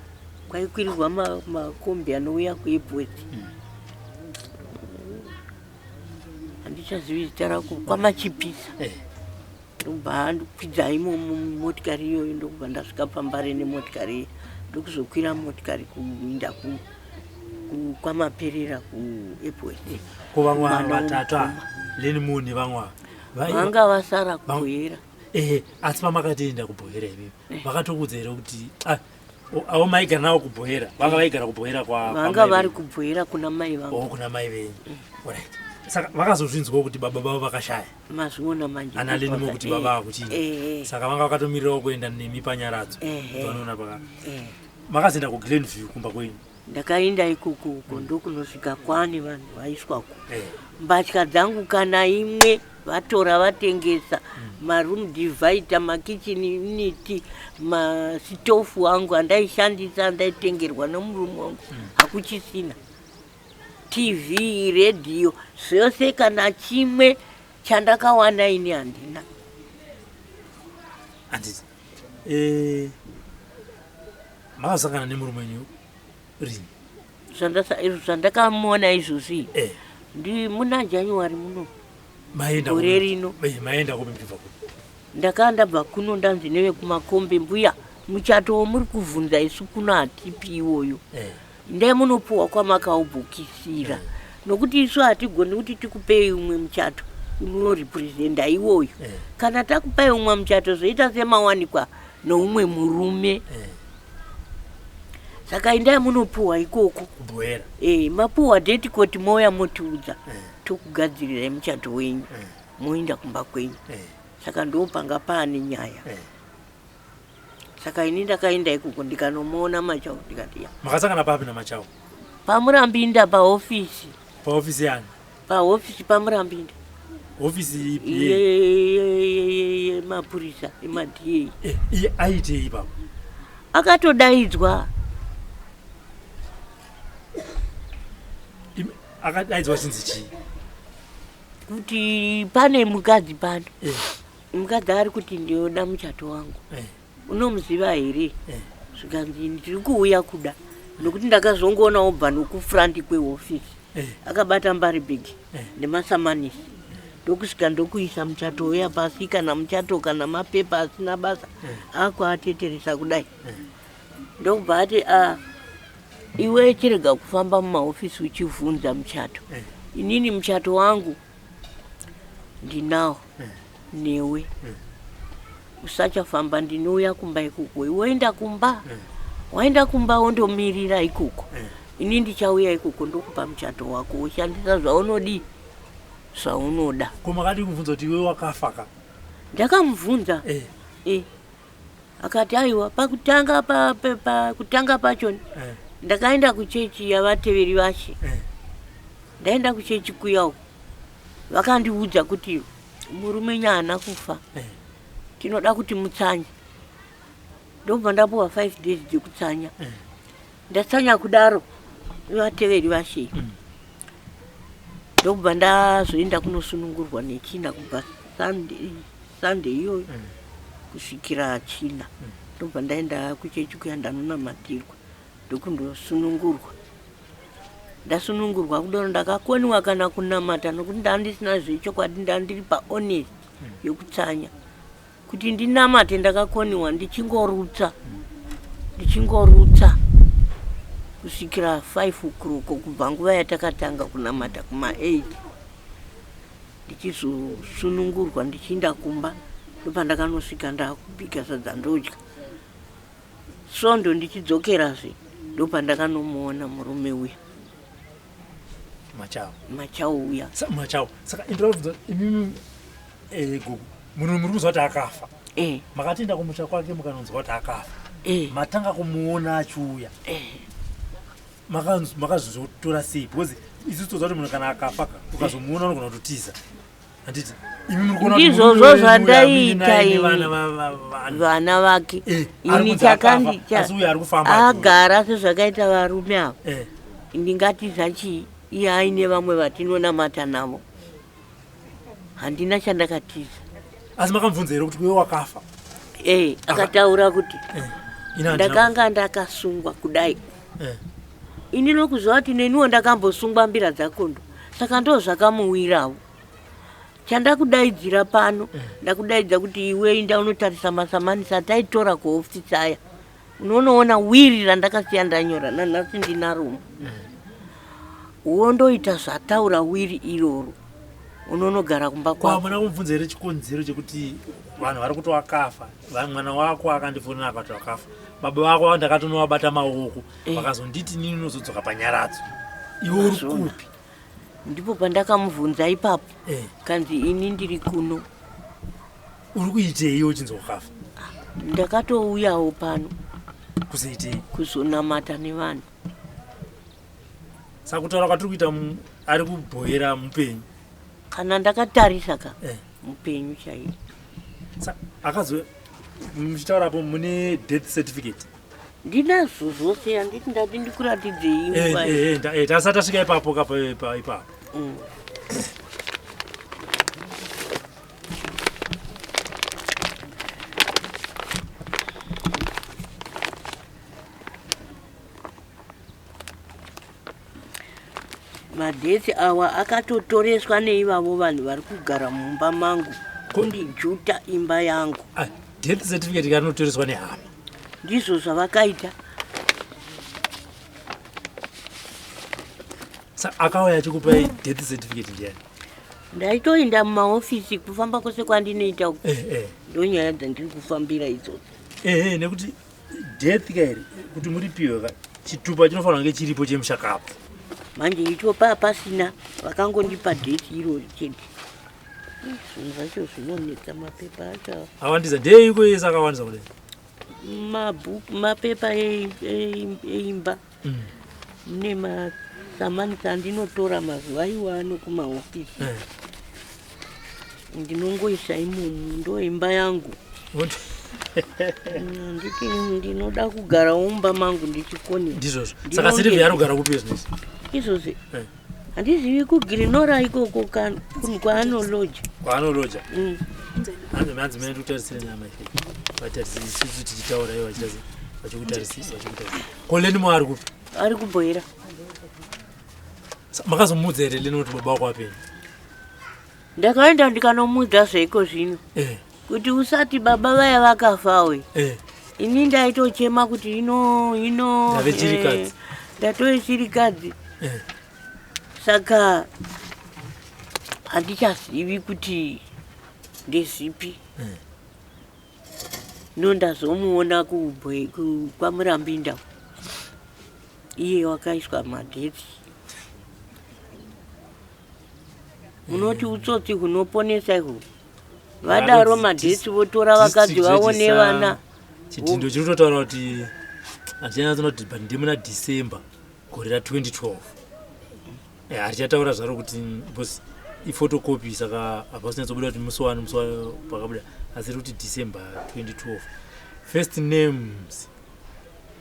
kwaikwirirwa makombi anouya kuepworth handichazivi zita rako kwamachipisa eh. ndobva andikwidza imomo mumotikari iyoyo ndokubva ndasvika pambare nemotikari iye ndokuzokwira motikari kuinda kwamaperera kuepworth ko vamwe vatatu ava lenimoni vamwe ava vanga vasara kubohera ehe asi pamakatienda kubohera imimi eh. vakatokuudza here kuti ah, avo maigara navo kubhohera vanga vaigara kubhohera kwa vanga vari kubhohera kuna mai vangu oh, kuna mai venyu mm. Alright. Saka vakazozvinzwawo kuti baba vavo vakashaya. Mazviona manje. Ana Lenimo kuti baba vakuchini. Saka vanga vakatomirirawo kuenda nemi panyaradzo. Vanoona paka. Makazoenda kuGlenview kumba kwenyu. Ndakaenda ikoko uko ndokunosvika kwane vanhu vaiswako. Mbatya dzangu kana imwe vatora vatengesa. Maroom divider, makitchen unit, masitofu angu andaishandisa andaitengerwa nomurume wangu hakuchisina. TV, radio, zvose kana chimwe chandakawana ini handina. Handiti. Eh, makazosangana nemurume wenyu rini? Zvandakamuona izvozvi eh. Ndi muna January muno. Maenda gore rino. Eh, maenda kupi muchibva kupi? Ndakanga ndabva kuno ndanzi nevekumakombe mbuya muchato wamuri kuvhunza isu kuno hatipi iwoyo. Eh. Ndai munopuwa kwamakaubhukisira. Nokuti isu hatigoni kuti tikupei umwe muchato unorepresenta iwoyo. Kana takupai umwe muchato zvoita semawanikwa noumwe murume. Saka indai munopuwa ikoko. Kubuhera. Mapuwa date koti mouya motiudza. Tokugadzirirai muchato wenyu. Moenda kumba kwenyu. Saka ndopanga paane nyaya. Saka ini ndakaenda ikoko ndikanomuona Machau ndikati ya. Makasangana papi naMachau? Pamurambinda pahofisi. Pahofisi yani? Pahofisi paMurambinda. Hofisi ipi? Yemapurisa emaDA. Iye aitei ipapo? Akatodaidzwa. Akadaidzwa chinzi chii? Kuti pane mukadzi pano. Mukadzi ari kuti ndinoda muchato wangu. Unomuziva here? Zvikanzi ndiri kuuya kuda. Nokuti ndakazongoona obva nokufront kwehofisi. Akabata mbari bhegi nemasamanisi. Ndokusvika ndokuisa muchato uya pasi kana muchato kana mapepa asina basa. Akuateteresa kudai. Ndokubva ati a iwe chirega kufamba mumahofisi uchivhunza muchato. Inini muchato wangu ndinawo newe. Usachafamba ndinouya kumba ikoko. Iwe enda kumba. Waenda kumba wondomirira ikoko. Ini ndichauya ikoko ndokupa muchato wako woshandisa zvaunodi zvaunoda. Ko makadii kumubvunza kuti iwe wakafa ka? Ndakamubvunza. Akati aiwa pakutanga pakutanga pachona ndakaenda kuchechi yavateveri vashe. Ndaenda kuchechi kuya uko vakandiudza kuti murume haana kufa. Tinoda kuti mutsanye. Ndobva ndapuwa 5 days dzekutsanya. Ndatsanya kudaro vateveri vashe. Ndobva ndazoenda kunosunungurwa nechina kubva Sunday iyoyo kusvikira China. Ndobva ndaenda kuchechi kuya ndanonamatirwa ndokundosunungurwa. Ndasunungurwa kudaro ndakakoniwa kana kunamata nokuti ndandisina zvechokwadi ndandiri pahonest yokutsanya. Kuti ndinamate ndakakoniwa ndichingorutsa. Ndichingorutsa kusvikira 5 o'clock kubva nguva yatakatanga kunamata kuma 8. Ndichizosunungurwa ndichienda kumba ndopandakanosvika ndakubika sadza ndodya. Svondo ndichidzokerazve ndopandakanomuona murume uya. Machau. Machau uya. Machau. Saka indira imimi gogo munhu muri kuzwa kuti akafa. Makatoenda kumusha kwake mukanonzwa kuti akafa. Matanga kumuona achiuya. Makazotora sei? Because isu toziva kuti munhu kana akafa ka ukazomuona unogona kutotiza. Handiti? Imi muri kuona kuti Ndizvozvo murume wenyu zvandaita uyu ini. vana Vana vake. Ari Ini kunzi akafa, asi uyu ari kufamba achiuya. Agara sezvakaita varume ava. Ndingatiza chii? Iye aine vamwe vatinonamata navo. Handina chandakatiza. Asi makamubvunza here kuti iwe wakafa? Akataura kuti Ini handina ndakanga ndakasungwa kudai. Ini nokuziva kuti neniwo ndakambosungwa mbira dzakondo. Saka ndo zvakamuwirawo. Chandakudaidzira pano, ndakudaidza kuti iwe inda unotarisa masamanisi ataitora kuhofisi aya. Unonoona wiri randakasiya ndanyora nanhasi ndinaro. Wondoita zvataura wiri iroro. Unonogara kumba kwako. Hamuna kumubvunza here chikonzero chekuti vanhu vari kuti wakafa? Mwana wako akandifonera akati wakafa. Baba vako ndakatonovabata maoko. Vakazonditi nini unozodzoka panyaradzo. Iwe uri Mazvona. kupi? Ndipo pandakamubvunza ipapo eh. Kanzi ini ndiri kuno. Uri kuitei uchinzi wakafa? Ndakatouyawo pano. Kuzoitei? Kuzonamata nevanhu. Saka kutaura kwatiri kuita ari kubhoera mupenyu? Kana ndakatarisa ka eh. Mupenyu chaiye. Akazo muchitaura apo mune death certificate? Ndinazvo zvose, handiti ndati ndikuratidzei nguva eh, eh, tasati tasvika ipapo kapa ipapo. Madhesi awa akatotoreswa neivavo vanhu vari kugara mumba mangu kundijuta imba yangu. Ah, death certificate karinotoreswa nehama? Ndizvo zvavakaita. Akauya achikupai death certificate ndiani? Ndaitoenda mumaofisi kufamba kwose kwandinoita uku. Ndonyaya dzandiri kufambira idzodzo. Ehe, nekuti death kairi kuti muripiwe ka chitupa chinofanira kunge chiripo chemushakapo. Manje icho paa pasina, vakangondipa dheti irori chete. Zvinhu zvacho zvinonetsa, mapepa acho. Awandisa ndeiko yese akawandisa kudai? Mabhuku, mapepa eimba. Mune masamanisi andinotora mazuva iwano kumahofisi. Ndinongoisa imomo, ndo imba yangu. Nditi ndinoda kugarawo mumba mangu ndichikonera. Ndizvozvo. Saka Sirivhi ari kugara kupi izvozvi? Izvozvi handizivi, kuGrinora ikoko kwaanoloja. Kwaanoloja. Hanzi mene ndikutarisire nyama ife vatarisire isusu tichitaura ivo vachitarisira vachikutarisisa vachikutarisira. Ko Lenimo ari kupi? Ari kubhoera. Makazomuudza here Leni kuti baba wako apenyu? Ndakaenda ndikanomuudza zveiko zvino kuti usati baba vaya vakafawe. Ini ndaitochema kuti ino ino Ndave chirikadzi. Ndatove chirikadzi. Saka handichazivi kuti ndezvipi. No, ndazomuona kwaMurambinda, iye wakaiswa magetsi. Munoti utsotsi hunoponesa ihwo, vadaro magetsi votora vakadzi vavo nevana. Chidhindo chiri kutotaura kuti hachinyatsonoti, but ndimuna December gore ra2012. Harichataura zvaro kuti because iphotocopy, saka hapasi kunyatsobuda kuti musi wani, musi pakabuda, asi riri kuti December 2012. First names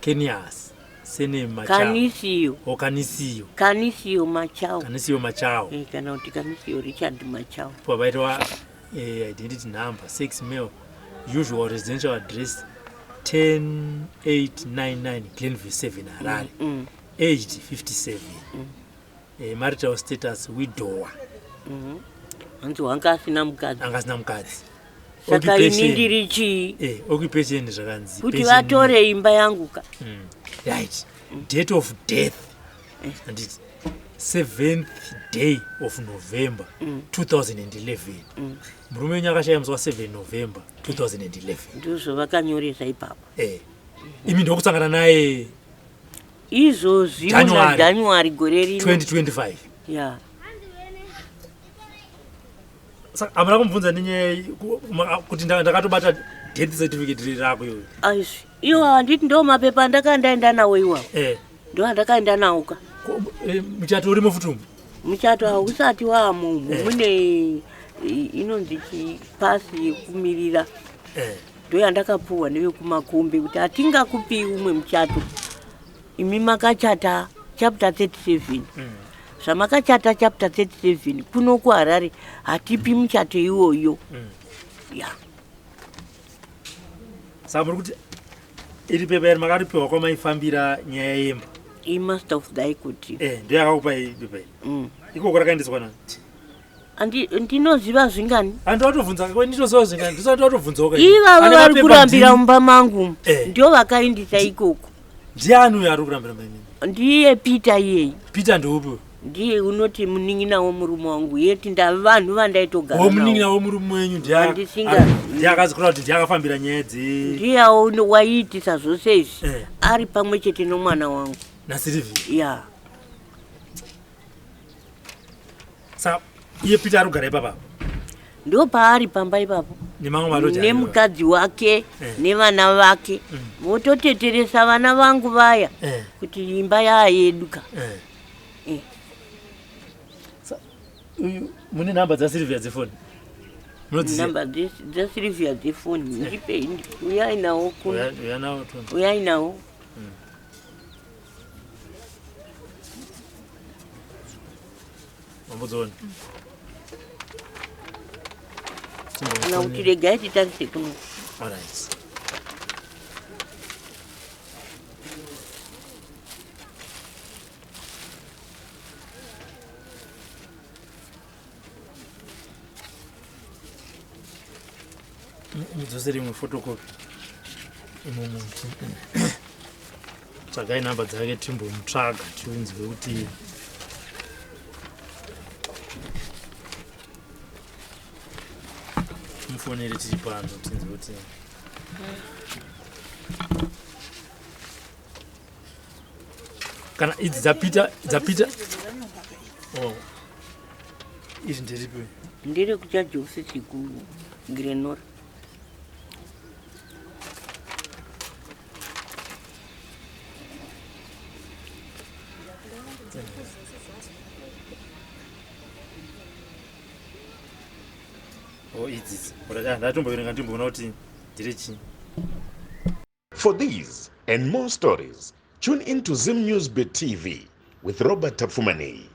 Kenias, surname Machao. Kanisiyo. O Kanisiyo. Kanisiyo Machao. Kanisiyo Machao. Kana kuti Kanisiyo Richard Machao. Pavaitwa identity number, sex male, usual residential address 10899 Glenview 7, Harare. Aged 57. Marital status widower. Hanzi wanga asina mukadzi. Anga asina mukadzi. Saka ini ndiri chii? Occupation zvakanzi kuti vatore imba yangu ka. Right, date of death handiti 7th day of November 2011. Murume wenyu akashaya musi wa7 November 2011. Ndizvo vakanyoresa ipapo. Imi ndokusangana naye izvozvi muna January. January gore rino. 2025. Ya. Saka hamuna kumubvunza nenyaya kuti ndakatobata death certificate rako iyoyo? Aizvi iwo handiti ndo mapepa andakandaenda nawo iwawo. Ndo andakaenda nawo ka. Muchato urimo futi umu? Muchato hausati wamumu. Mune inonzi chipasi yekumirira. Ndo yandakapuhwa nevekumakombe kuti hatingakupi umwe muchato, imi makachata chapter 37. Zvamakachata chapter 37 kuno kuHarare hatipi muchato iwoyo. Ya. Saka muri kuti iri pepa iri makaripiwa kwamaifambira nyaya yemba? Imaster of the Court. Ndo yakakupai pepa iri? Mm. Ikoko rakaendeswa nani? Ndinoziva zvingani? Handi watobvunza, ndinoziva zvingani, ndisati watobvunzawo ka. Ivavo Ane vari mapepa kurambira mumba mangu ndio vakaindisa ikoko. Ndiani uyo ari kurambira mainini? Ndiye Peter iyeyi. Peter ndeupi? Ndiye unoti munin'ina womurume wangu, yeti ndavanhu vandaitogara wo munin'ina navo. Womurume wenyu? Handisinga- Ndiye akazikura kuti ndiye akafambira nyaya dze Ndiyawo waiitisa zvose izvi. Ari pamwe chete nomwana wangu. NaSilivhi? Ya. Saka iye Peter ari kugara ipapa? Ndo paari pamba ipapo. Nemamwe maloja. Nemukadzi wake eh. nevana vake. Mm. Vototeteresa vana vangu vaya eh. kuti imba yaa yedu ka. Eh. Eh. Sa uyu mune nhamba dzaSylvia dzefoni? Munodziziva? Nhamba dzaSylvia dzefoni ndipei uyai nawo kuno. Uya nawo. Uyai nawo. Mm. Mambodziona. Kana kuti regai titarise kuno. All right. Mudzosere imwe photocopy imomo. Tsvagai namba dzake timbomutsvaga tiunzwe kuti mufonere tiri pano tinzwe kuti kana idzi dzapita dzapita oh. Izvi nderipi? Ndere kuchaJoseph kuGrenora. Oh, idzi ndatomboverenga ndimboona kuti ndire chii. For these and more stories, tune in to Zim News Bit TV with Robert Tapfumaneyi.